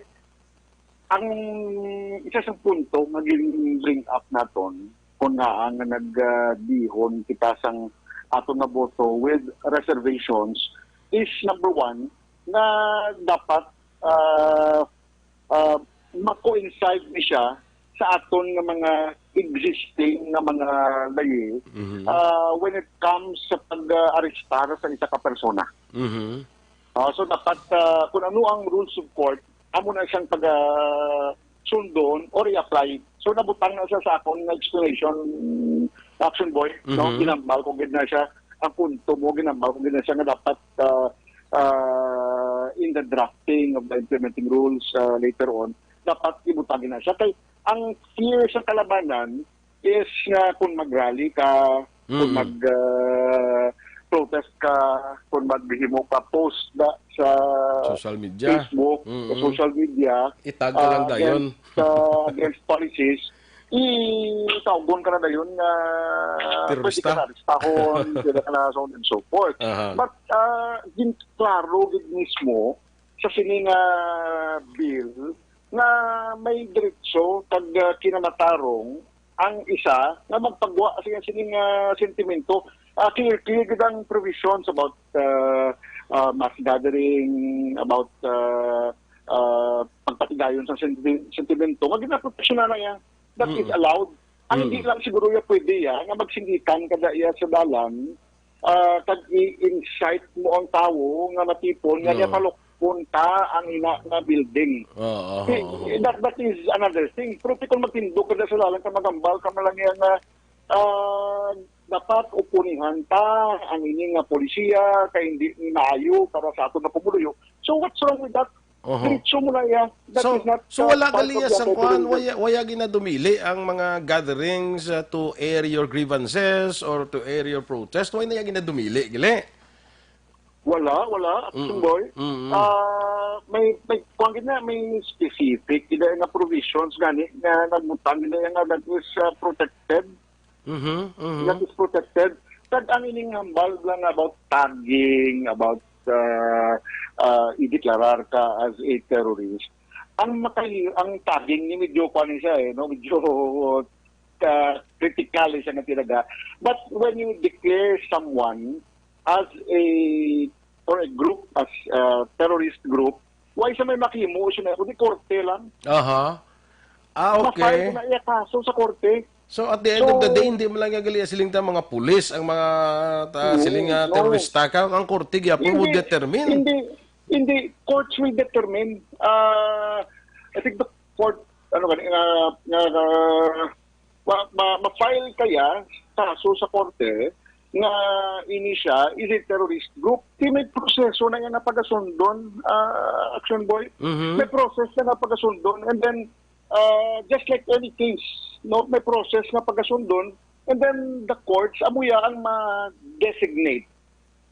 ang isa sa punto nga gin-bring up naton, kung nga nga nag, ah, dihon kita sang ato nga boto with reservations, is number one, nga dapat, ah, ah, ma-coincide ni siya sa aton nga mga existing nga mga layi, Mhm. ah, when it comes sa pag-arestar sa isa ka persona. Mhm. Ah, so dapat, ah, kung ano ang rules of court, amo na siyang pag, ah, sundon or i-apply. So nabutang na siya sa akon nga explanation, Action Boy, no? Mhm. Ginambal ko gid na siya. Ang punto mo, ginambal ko gid na siya nga dapat, ah, ah, in the drafting of the implementing rules, ah, later on, dapat ibutang na siya. Kay ang fear sa kalabanan is nga kung mag-rally ka, kung Mm. mag, ah, protest ka, kung maghimo ka post da sa Social media. Facebook, sa Mm. social media, Itag ka lang ah, dayon. against, ah, against policies, itawgon ka na dayon nga pwede Terorista. ka na arestahon, pwede ka na so on and so forth. Aha. But, ah, gin-, klaro gid mismo sa sini nga bill nga may diretso kag, ah, kinamatarong ang isa nga magpagwa sa iyang sining, ah, sentimento. Ah, clear, clear gid ang provisions about, ah, ah, mass gathering, about, ah, ah, pagpatigayon sa senti-, sentimento nga ginaproteksyonan na niya. That is Mm. allowed. Ang hindi Mm. lang siguro ya pwede ya nga magsinggitan kada iya sa dalan, ah, kag i-incite mo ang tawo nga matipon nga No. niya palok. punta ang ina nga building. Oo, Eh, oo. eh, that, that is another thing. Pero kung magtindog ka sa lalang ka, maghambal ka man lang yan nga, ah, dapat upunihan ta ang ini nga polisiya kay hindi ni maayo para sa aton nga pumuluyo. So what's wrong with that? Oho. Diretso mo na iya. That So, is not, so uh, wala part gali of iya the sang kuan, federalism. waya, waya ginadumili ang mga gatherings, uh, to air your grievances or to air your protest. Wala na iya ginadumili, gali? Wala, wala, Action Mm. Boy. Mm. Ah, may, may, kuwan gid na, may specific gid nga provisions gani nga nagbutang gid nga that is, ah, protected. Mhm, mhm. That is protected. Kag ang ining hambal lang about tagging, about, ah, ah, ideklarar ka as a terrorist. Ang makay-, ang tagging ni medyo kuwan ni siya eh, no? Medyo, ah, critical siya nga tinaga. But when you declare someone as a, or a group as a terrorist group, why sa may makimo siya na, kundi korte lang. Aha. Ah, Ma-file okay. na iya kaso sa korte. So, at the end So, of the day, hindi mo lang gali siling ta mga pulis ang mga ta, No, siling nga no. terorista ka, ang korte gyapon mo Hindi, determine. hindi, hindi. Courts will determine. Ah, I think the court, ano gani, nga, nga, nga, ma, ma, ma-file kaya kaso sa korte nga ini siya is a terrorist group. Di may proseso na yan nga pagasundon, ah, Action Boy. Mhm. May process na nga pagasundon. And then, ah, just like any case, no, may process na pagasundon. And then the courts, amo ya ang ma-designate,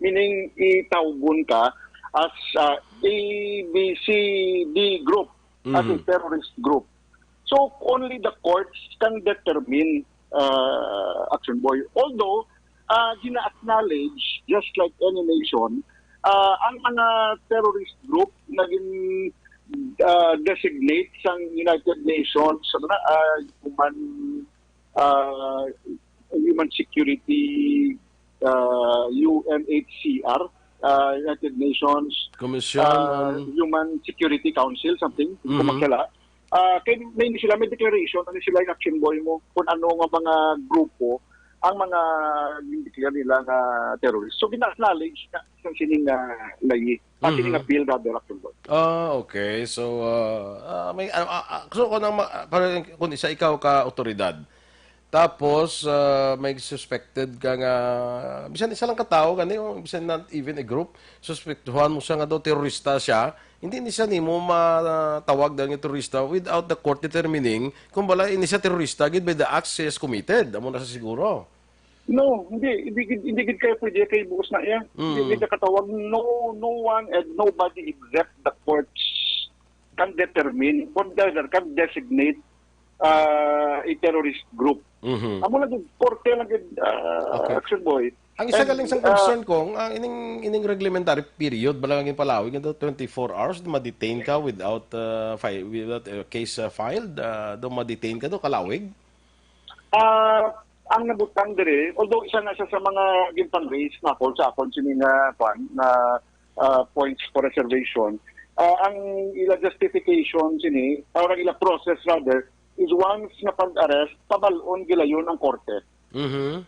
meaning itawgon ka as, ah, A B C D group, as a Mhm. terrorist group. So only the courts can determine, ah, Action Boy. Although, ah, gina-acknowledge, just like any nation, ah, ang mga terrorist group naging, ah, designate sang United Nations, ano na, ah, human, ah, human security, ah, U N H C R, ah, United Nations, Commission ah, on Human Security Council, something, hindi ko Mhm. makilala. Ah, kay may sila may declaration, ano sila yung Action Boy mo, kung ano nga mga grupo ang mga gindeclare nila nga terrorist. So, gina-acknowledge na sa sining nga layi, ah, sining nga Mhm. bill, rather, Action Boy. Ah, okay. So, ah, ah, may, ah, ah, ah, so, kung, ang ma-, ah, para, kung isa ikaw ka otoridad, tapos, ah, may suspected ka nga, bisan isa lang ka tawo, gani, o bisan not even a group, suspektuhan mo siya nga daw terorista siya, hindi ni siya nimo matawag dahil nga terorista without the court determining kung bala ini siya terorista gid by the acts he has committed. Amo na sa siguro. No, hindi, hindi gid, hindi gid kayo pwede kay buos na iya. Mm. Hindi gid nakatawag. No, no one and nobody except the courts can determine, or rather, can designate, ah, a terrorist group. Mhm. Amo lang gid, korte lang gid, ah, Okay. Action Boy. Ang isa And, galing sa ah, concern ko, ang ining, ining reglementary period, bala nga palawig nga daw twenty-four hours, ma-detain ka without, ah, fi-, without, uh, case, uh, filed, ah, daw ma-detain ka daw, kalawig? Ah, ang nabutang diri, although isa na siya sa mga ginpang-raise na ako sa akon sini nga, kwan, na, ah, points for reservation, ah, ang ila justification sini, or ang ila process rather, is once na pag-arrest, pabalon gilayon ang korte. Mhm.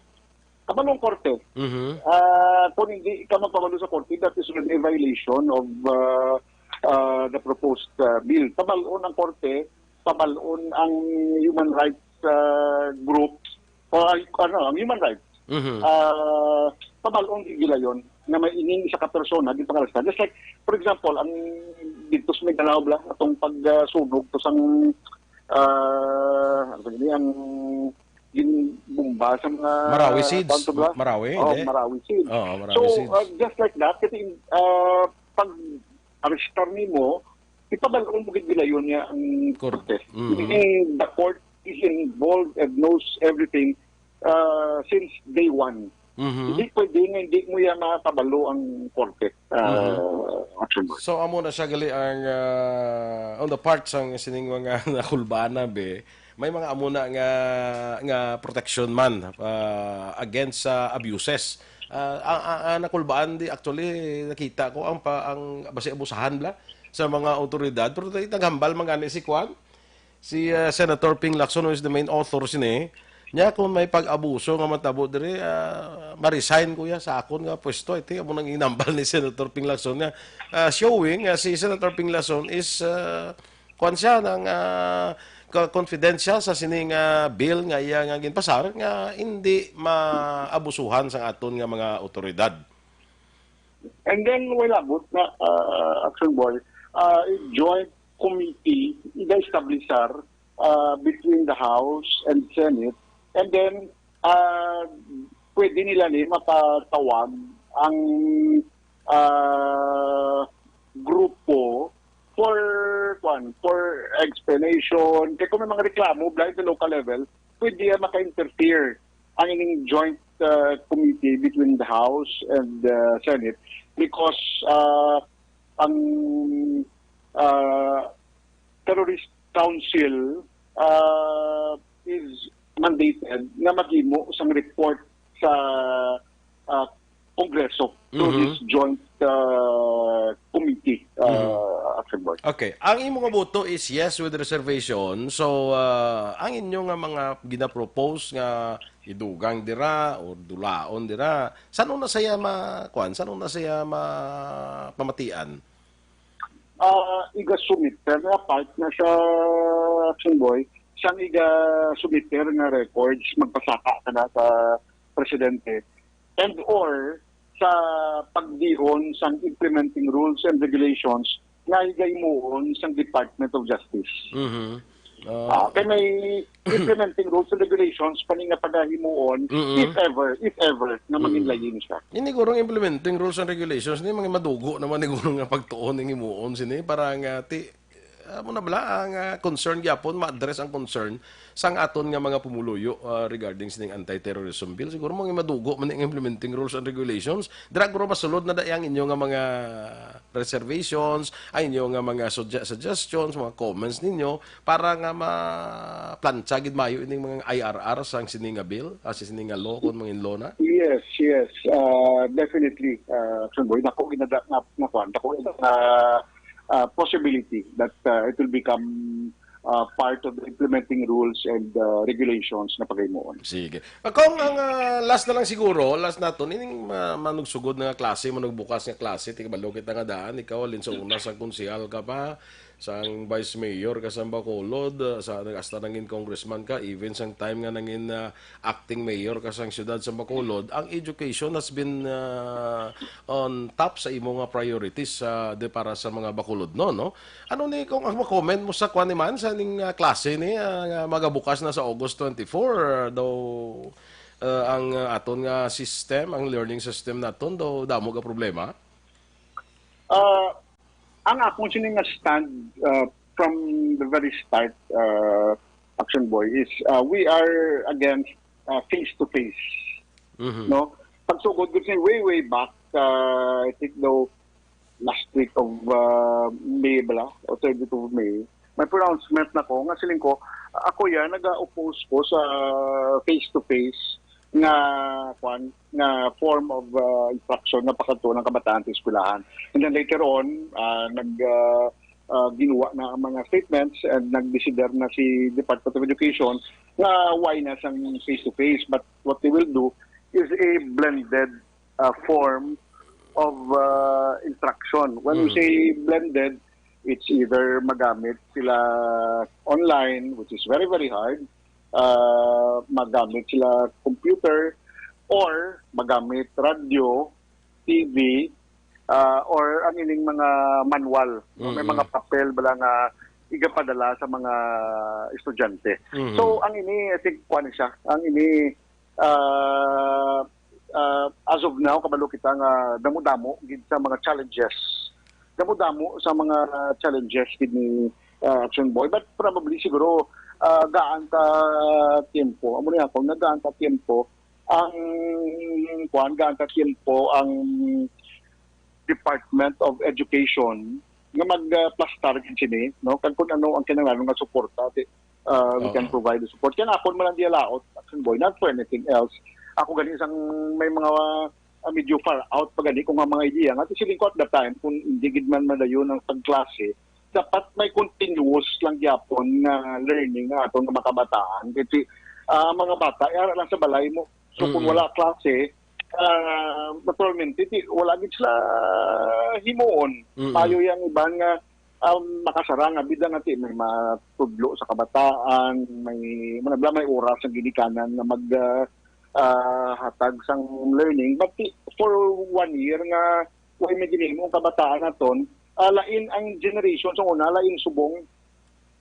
Pabalon korte. Mhm. Ah, kung hindi ka magpabalo sa korte, that is already a violation of, ah, ah, the proposed, ah, bill. Pabalon ang korte, pabalon ang human rights, ah, groups, o, ay, ano, ang human rights. Mhm. Ah, pabalon gilayon na may ining isa ka persona di pangalastan. Just like, for example, ang dito sa Mindanao, bla, atong pagsunog to sang, ah, ano ba yun, ang ginbomba sa mga Marawi Seeds? kwanto, bla? Marawi, Oh, hindi? Marawi Seeds. Oo, Marawi So, Seeds. ah, just like that, kasi, ah, pag arestar nimo, ipabalon mo gid gilayon niya ang Korte. korte. Mhm. Meaning, the court is involved and knows everything, ah, since day one. Mhm. Hindi pwede nga hindi mo yan makabalo ang korte, ah, Mhm. Action Boy. So, amo na siya gali ang, ah, on the part sang sining mga nakulbana, be, may mga amo na nga, nga protection man, ah, against sa abuses. Ah, ang, ang, ang nakulbaan di, actually, nakita ko ang pa, ang basi abusahan bla sa mga awtoridad, pero naghambal man gani si Kwan, si, ah, Senator Ping Lacson, who is the main author sini, Nya kung may pag-abuso nga matabo diri, ah, ma-resign ko ya sa akon nga pwesto. I think amo nang ginambal ni Senator Ping Lacson nga, ah, showing nga si Senator Ping Lacson is, ah, kuwan siya, nang, ah, ka-, confidential sa sining, ah, bill nga iya nga ginpasar nga hindi maabusuhan sang aton nga mga awtoridad. And then, wala abot na, ah, Action Boy, ah, joint committee, iga-establisar, ah, between the House and Senate. And then, ah, pwede nila ni mapatawag ang, ah, grupo for, kwan, for explanation. Kaya kung may mga reklamo, bala, at the local level, pwede yan maka-interfere ang ining joint, ah, committee between the House and, ah, Senate because, ah, ang, ah, Terrorist Council, ah, is mandated nga maghimo sang report sa, ah, Kongreso through Mhm. this joint, ah, committee, Mhm. ah, Action Board. Okay. Ang imo nga boto is yes with reservation. So, ah, ang inyo nga mga ginapropose nga idugang dira or dulaon dira, sano na saya ma-, kuwan? Sano na saya ma-, pamatian? Ah, iga-submit nga part na sa Action Boy, sang iga-submit nga records, magpasaka ka na sa presidente, and or sa pagdihon sang implementing rules and regulations nga igahimuon sang Department of Justice. Mhm. Ah, Ah, kay may implementing rules and regulations pa ni nga pagahimuon, Mm-mm. if ever, if ever, nga Mm. manginlayin siya. Ini guro ang implementing rules and regulations ni mga madugo naman ni guro nga pagtuon ning himuon sini para nga ti, amo na bala ang, ah, concern gyapon, ma-address ang concern sang aton nga mga pumuluyo, ah, regarding sining anti-terrorism bill. Siguro mga madugo man ni ang implementing rules and regulations. Dira guro masulod na da ang inyo nga mga reservations, ang inyo nga mga sugge-, suggestions, mga comments ninyo para nga ma-plantsa gid mayo ining mga I R R sang sini nga bill, ah, sa sini nga law, kung mangin law na? Yes, yes. Ah, definitely, ah, Action Boy. Nako, ginada-, na, nakuan, nako, na, ah, possibility that, ah, it will become, ah, part of the implementing rules and, ah, regulations na paghimuon. Sige. Ah, kung ang, ah, last na lang siguro, last naton, ining ma-, manugsugod na nga klase, manugbukas nga klase, ti kabalo kita nga daan, ikaw, halin sa una, sang konsehal ka pa, sang vice mayor ka sa Bacolod, ah, sa, hasta nangin congressman ka, even sang time nga nangin, ah, acting mayor ka sang siyudad sa Bacolod, ang education has been, ah, on top sa imo nga priorities, ah, de para sa mga Bacolodnon, no? Ano ni kung ang comment mo sa kwan ni man, sa ning, ah, klase ni, ah, nga magabukas na sa August twenty-four, ah, daw, ah, ang, ah, aton nga system, ang learning system naton, daw damo nga problema? Ah, ang akon sini nga stand, ah, from the very start, ah, Action Boy, is, ah, we are against, ah, face to face. Mhm. No? Pagsugod gud sini way, way back, ah, I think daw last week of, ah, May bala, o third week of May, may pronouncement na ko nga siling ko, ako yan, naga-oppose ko sa face to face nga, kwan, nga form of, ah, instruction nga pakadto ng kabataan sa eskwelahan. And then later on, ah, nag, ah, ah, ginuwa na ang mga statements and nagdesider na si Department of Education nga why na sang face to face, but what they will do is a blended, ah, form of, ah, instruction. When we Mm. say blended, it's either magamit sila online, which is very, very hard, ah, magamit sila computer, or magamit radyo, T V, ah, or ang ining mga manual, no? May Mm. mga papel bala nga igapadala sa mga estudyante. Mm. So, ang ini, I think, kuwan siya, ang ini, ah, ah, as of now, kabalo kita nga damo-damo gid sa mga challenges. Damo-damo sa mga challenges gid ni, ah, Action Boy, but probably siguro, ah, gaan ta tiempo. Amo ni ako, nga gaan ta tiempo ang, kuwan, gaan ta tiempo ang Department of Education nga mag, ah, plastar gid sini, no? Kag kung ano ang kinahanglan nga suporta, di, ah, we can Oo. provide the support. Kaya nga, ako man ang diya laot, Action Boy, not for anything else. Ako gani isang may mga, ah, medyo far out pa gani kung ang mga idea nga, siling ko at that time, kung hindi gid man madayon ang pagklase, dapat may continuous lang gyapon nga learning nga aton nga mga kabataan. Kasi, ah, ang mga bata, yara lang sa balay mo. So, kung Mm-mm. wala klase, ah, naturalmente, di, wala gid sila himuon. Mm-mm. Maayo yang iban nga, um, makasarang, nga bida nga ti may matudlo sa kabataan, may, manabla, may oras ang ginikanan nga mag, ah, ah, hatag sang learning. But ti, for one year nga, way may ginimo ang kabataan naton, ah, lain ang generation sa una, lain subong.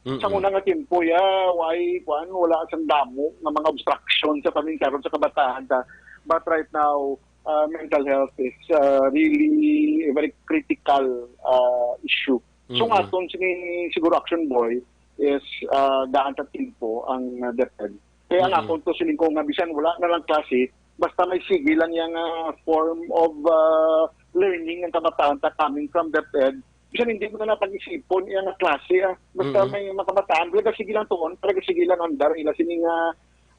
Mm-mm. Sa una nga tiempo, ya, way, kuan, wala sang damo nga mga obstruction sa paminsaron sa kabataan ta. But right now, uh, mental health is, uh, really a very critical, uh, issue. So, Mm-mm. nga aton sini siguro, Action Boy, is, uh, gaan ta tiempo ang, uh, DepEd. Kaya nga, Mm-mm. kung to siling ko nga bisan wala na lang klase, basta may sige lang yang, uh, form of, uh, learning ang kabataan ta coming from DepEd, bisan hindi mo na napag-isipon iya nga klase, ah. Basta Mm-mm. may mga kabataan, talaga sige lang tuon, talaga sige lang andar, ila sini nga,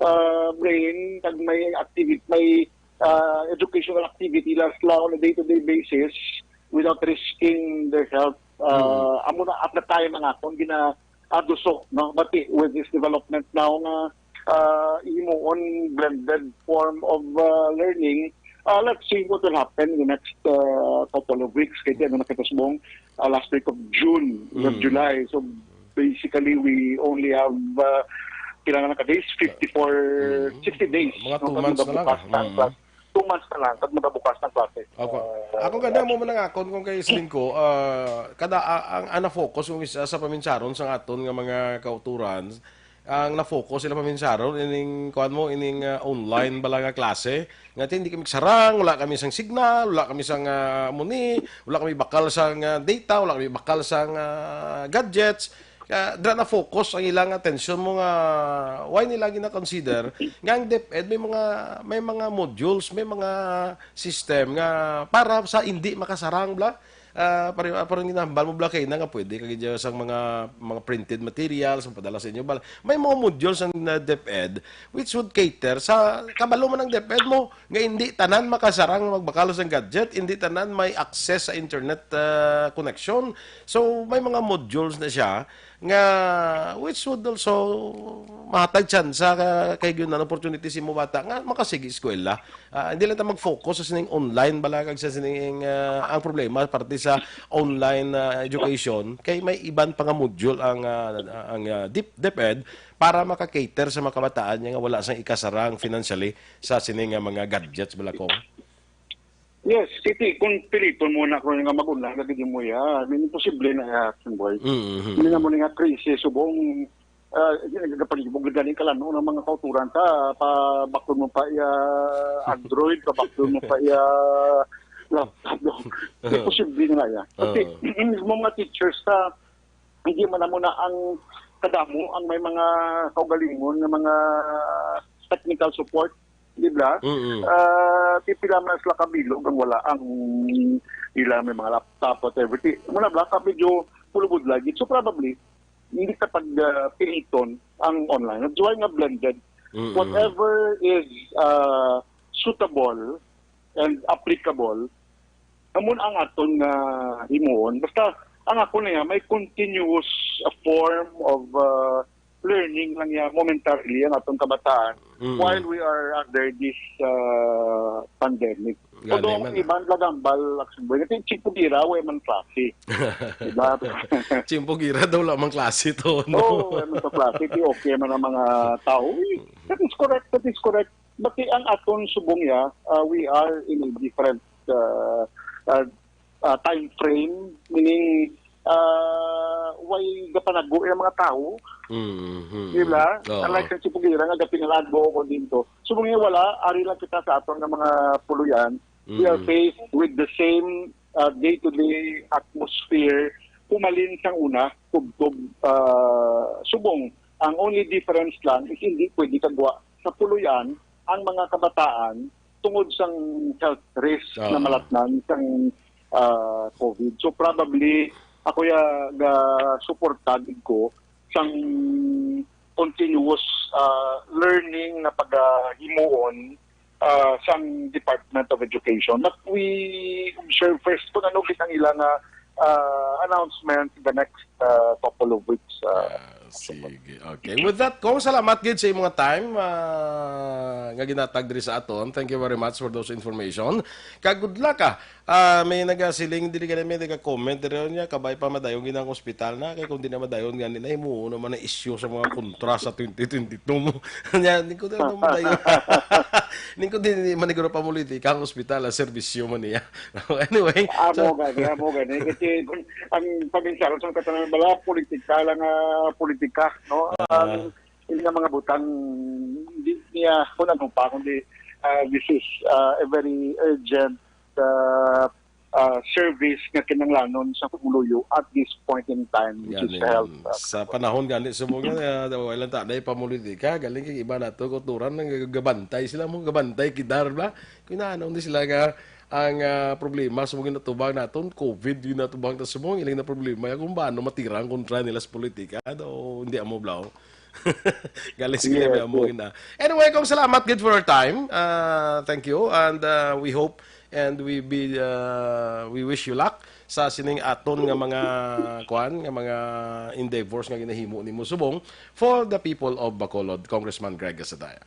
ah, brain, kag may activity, may, ah, educational activity lang sila on a day-to-day basis without risking their health. Ah, Mm. amo na at the time ang akon gina-, aduso, no? But with this development now nga, ah, himuon blended form of, ah, learning, ah, let's see what will happen in the next, ah, couple of weeks. Kaya ano na kita subong, ah, last week of June, of Mm. July. So, basically, we only have, ah, pila na ka days? Fifty-four, Mm. sixty days. Mga No, two kag months na lang. magabukas na ang Mm. class. Two months na lang, kag magabukas na ang klase. Opo. Ah, Ako ganda mo manangakon kung kay Sling ko, ah, kada, ah, ang, ang na-focus kung isa sa paminsaron sa aton nga mga kauturan, ang na-focus sila paminsaron ining, kuwan mo, ining, ah, online bala nga klase. Nga ti, hindi kami kasarang, wala kami sang signal, wala kami sang, ah, muni, wala kami bakal sang, ah, data, wala kami bakal sang, ah, gadgets. Kaya dira na focus ang ilang atensyon mo nga why nila gina-consider nga ang DepEd may mga, may mga modules, may mga system nga para sa hindi makasarang bla. Ah, pare, ah, parang ginahambal mo bla kay na nga pwede kag dyan sang mga, mga printed materials ang padala sa inyo bla. May mga modules ang, ah, DepEd which would cater sa kabalo man ang DepEd mo nga hindi tanan makasarang magbakal sang gadget, hindi tanan may access sa internet, ah, connection. So may mga modules na siya nga which would also mahatag tsansa ka, kay gyud na opportunity sa imo bata nga makasigi eskwela. Ah, hindi lang ta mag-focus sa sining online bala kag sa sining, ah, ang problema parte sa online, ah, education kay may iban pa nga module ang, ah, ang, ah, DepEd para maka-cater sa mga kabataan niya nga wala sang ikasarang financially sa sining, ah, mga gadgets bala ko. Yes, Titi, kung piliton mo na kung nga mag-unang lagi di mo ya, I mean, imposible na ya, Action Boy. Mm-hmm. Hindi na mo nga krisis, subong, ah, hindi nagkakapalibog na galing kalano ng mga kauturan ta, pa baklon mo pa iya Android, pa baklon mo pa iya laptop, no? Imposible na ya. Kasi, Oo. Mismo mga teachers ta, hindi man mo na ang kadamo ang may mga kaugalingon nga mga technical support, di ba? Mm-mm. Ah, pipila man sila kabilog ang wala ang ila may mga laptop, whatever. Ti, muna bla ka medyo pulubod lagi. So probably, hindi ka pag, ah, piliton ang online. That's why nga blended. Mm-mm. Whatever is, ah, suitable and applicable, amo na ang aton nga himuon. Basta, ang ako na yan, may continuous, uh, form of, uh, learning lang yan momentarily ang atong kabataan Mm. while we are under this, uh, pandemic. Gani Although man, ang ah. iban lagambal, Action Boy, natin, Chipugira, way man klase. Diba? Chimpugira daw lamang klase to, no? Oo, way man to klase. Di okay man ang mga tao. Uy, that is correct, that is correct. But ang aton subong ya, uh, we are in a different, uh, uh, uh, time frame, meaning, uh, way gapanago ang mga tao. Mhm. Di ba? Oo. Unlike sa Chipugira nga gapinalago ko dito. Subong ya wala, ari lang kita sa aton nga mga puluyan. We are Mm. faced with the same, uh, day-to-day atmosphere, pumalin sang una, tubtob, uh, subong. Ang only difference lang is hindi pwede kagwa sa puluyan ang mga kabataan tungod sang health risk Oo. na malatnan sang, ah, COVID. So probably, ako ya ga suporta gid ko sang continuous, ah, learning na pagahimuon, ah, sang Department of Education. But we observe first kung ano gid ang ila nga, ah, announcement in the next, ah, couple of weeks, ah, Ah, Sige. Okay. With that, Kong, salamat gid sa imong time, ah, nga ginatag diri sa aton. Thank you very much for those information. Kag good luck, ah. Ah, may nagasiling diri gani, may naga-comment diri niya, kabay pa madayon gid ang ospital na, kay kung di na madayon gani na, himuon naman ang isyu sa mga kontra sa twenty twenty-two mo. Nya, di ko na madayon. Di ko din maniguro pa politika ang ospital, ang serbisyo man niya. Anyway, so, Amo gani, amo gani. Kasi ang paminsaro sa katanan bala, politika lang, ah, politika, no? Ah. Ang, hindi nga mga butang, hindi niya kung ano pa, kundi, ah, this is, ah, a very urgent, ah, ah, service nga kinahanglanon sa pumuluyo at this point in time, which is Gani, health. Ah, sa panahon gani, subong nga, ah, wala ta na ipamulitika, galing kay iba nato, kultura, nang gabantay sila, mo gabantay, kidar ba? Kung inaano ni sila nga, ang, ah, problema, subong nga natubang naton, covid, yun natubang ta subong, ilang na problema, kung paano matirang kontra nila sa politika, do, hindi amo, blaw. Galing sa Yes, Kalebe amo yes. Gina. Anyway, Kong, salamat gid for your time. Ah, thank you. And, ah, we hope and we be, ah, we wish you luck sa sining aton nga mga, kuan, nga mga endeavors nga ginahimo nimo subong for the people of Bacolod, Congressman Greg Gasadaya.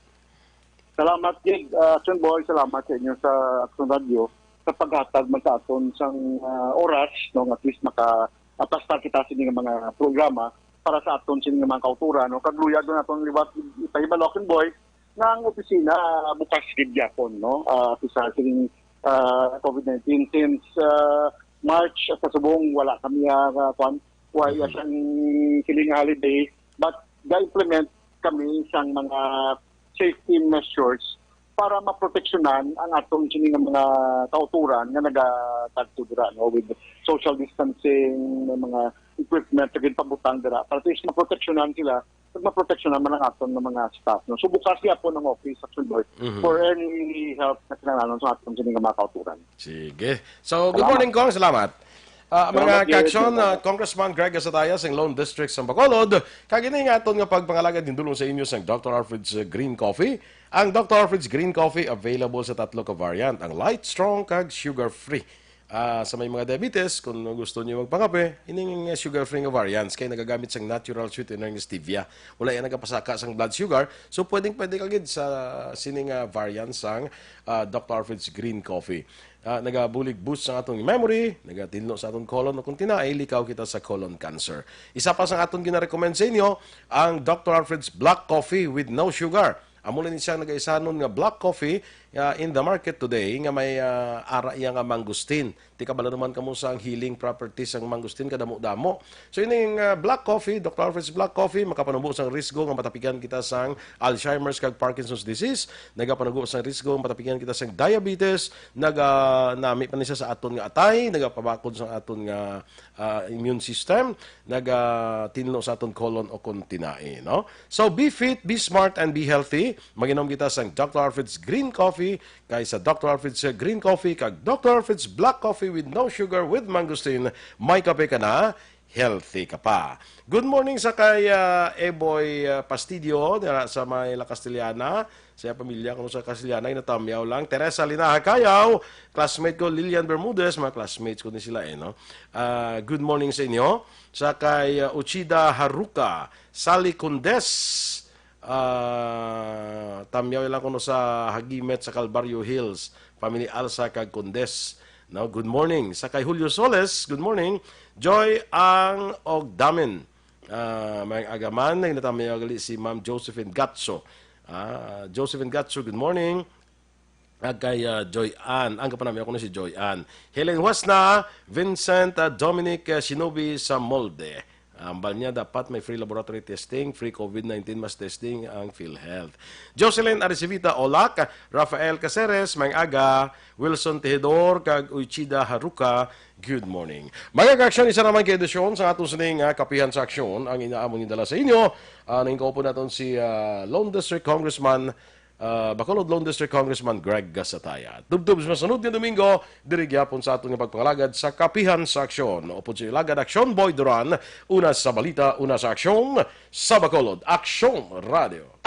Salamat gid, ah, Action Boy. Salamat sa inyo sa Action Radio sa paghatag man sa aton sang, ah, oras, no, nga at least maka-, apastar kita sa inyong mga programa para sa aton sa inyong mga kauturan, no. Kag luyag na aton liwat ipahibalo, Action Boy, nga ang opisina, ah, bukas gid gyapon, no. Ah, sa sining, ah, covid nineteen since, ah, March sa subong wala kami, ah, ah, kwan, wala Mhm. sang siling holiday, but ga-implement kami sang mga safety measures para maproteksyonan ang atong sini nga mga kauturan nga nagatagto dira, no, with social distancing, may mga equipment nga ginpabutang dira para at least maproteksyonan sila at maproteksyonan man ang aton nga mga staff, no. So bukas gyapon ang office, Action Boy, Mhm. for any help na kinahanglan sa aton sini nga mga kauturan. Sige. So, good Salamat. morning, Kong. Salamat. Ah, Salamat, mga Gary. Kaaksyon, ah, Salamat. Congressman Greg Gasadaya sang Lone District sang Bacolod, kag ini nga aton nga pagpangalagad gindulong sa inyo sang Doctor Alfred's, uh, Green Coffee. Ang Doctor Alfred's Green Coffee available sa tatlo ka variant, ang light, strong, kag sugar-free. Ah, sa may mga diabetes, kung gusto niyo magpangape, ining, uh, sugar-free nga variants kay nagagamit sang natural sweetener nga stevia. Wala yan nagapasaka sang blood sugar, so pwedeng-pwede ka gid sa sining, ah, variant sang, ah, Doctor Alfred's Green Coffee. Ah, nagabulig boost sang atong memory, nagatinlo sa atong colon, o kung tinaay, likaw kita sa colon cancer. Isa pa sang aton ginarecommend sa inyo, ang Doctor Alfred's Black Coffee with no sugar. Amo lang ni siya nagaisanon nga black coffee, ah, in the market today nga may, ah, ara iya nga mangosteen. Di kabalo naman kamo sa ang healing properties sang mangosteen, kadamo-damo. So, ining, ah, black coffee, Doctor Alfred's Black Coffee, makapanubo sang risgo nga matapigan kita sang Alzheimer's kag Parkinson's disease, nagapanubo sang risgo nga matapigan kita sang diabetes, naga-, nami pa ni siya sa aton nga atay, nagapabakod sa aton nga, ah, immune system, nagatinlo sa aton colon o kung tinaay, no? So, be fit, be smart, and be healthy. Mag-inom kita sang Doctor Alfred's Green Coffee, kay sa Doctor Alfred's Green Coffee kag Doctor Alfred's Black Coffee with no sugar with mangosteen, may kape ka na, healthy ka pa. Good morning sa kay, ah, Eboy, ah, Pastidio, dira sa may La Castellana. Sa iya pamilya, kuno sa Castellana, ginatamyaw lang. Teresa Linaha Cayaw, classmate ko, Lilian Bermudez, mga classmates ko ni sila, eh, no? Ah, good morning sa inyo. Sa kay, ah, Uchida Haruka, Sally Condes, ah, tamyaw lang kuno sa Hagimet sa Calvario Hills, family Alsa kag Condes. No, good morning. Sa kay Julio Soles, good morning. Joy Ang Ogdamen. Ah, may agaman, nagnatamyaw gali si Ma'am Josephine Gatso. Ah, Josephine Gatso, good morning. Ag kay, ah, Joy Ann. Ang kapanamyaw ko na si Joy Ann. Helen Huasna, Vincent, ah, Dominic, ah, Shinobi sa Molde. Ang bal niya, dapat may free laboratory testing, free covid nineteen mass testing ang PhilHealth. Jocelyn Aricivita Olak, Rafael Caceres, Maayong Aga, Wilson Tejidor, kag Uichida Haruka, good morning. Mga kaaksyon, isa naman ka edisyon sa aton sining, ah, Kapihan sa Aksyon ang inaamon gindala sa inyo. Ah, nangin kaupo naton si, ah, Lone District Congressman, ah, Bacolod Lone District Congressman Greg Gasataya. Tubtob sa masunod nga Domingo, diri gyapon sa aton nga pagpangalagad sa Kapihan sa Aksyon. Upod sa ilagad Aksyon Boy Duran, una sa balita, una sa aksyon, sa Bacolod, Aksyon Radio.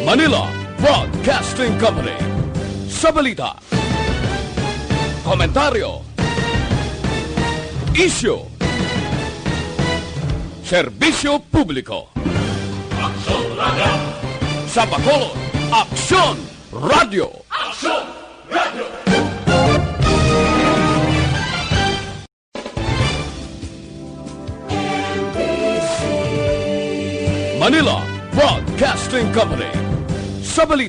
Manila Broadcasting Company. Sa balita, komentaryo, Isyu. Serbisyo publiko. Aksyon Radio. Sa Bacolod, Aksyon Radio. Aksyon Radio. Manila Broadcasting Company. Sa balita,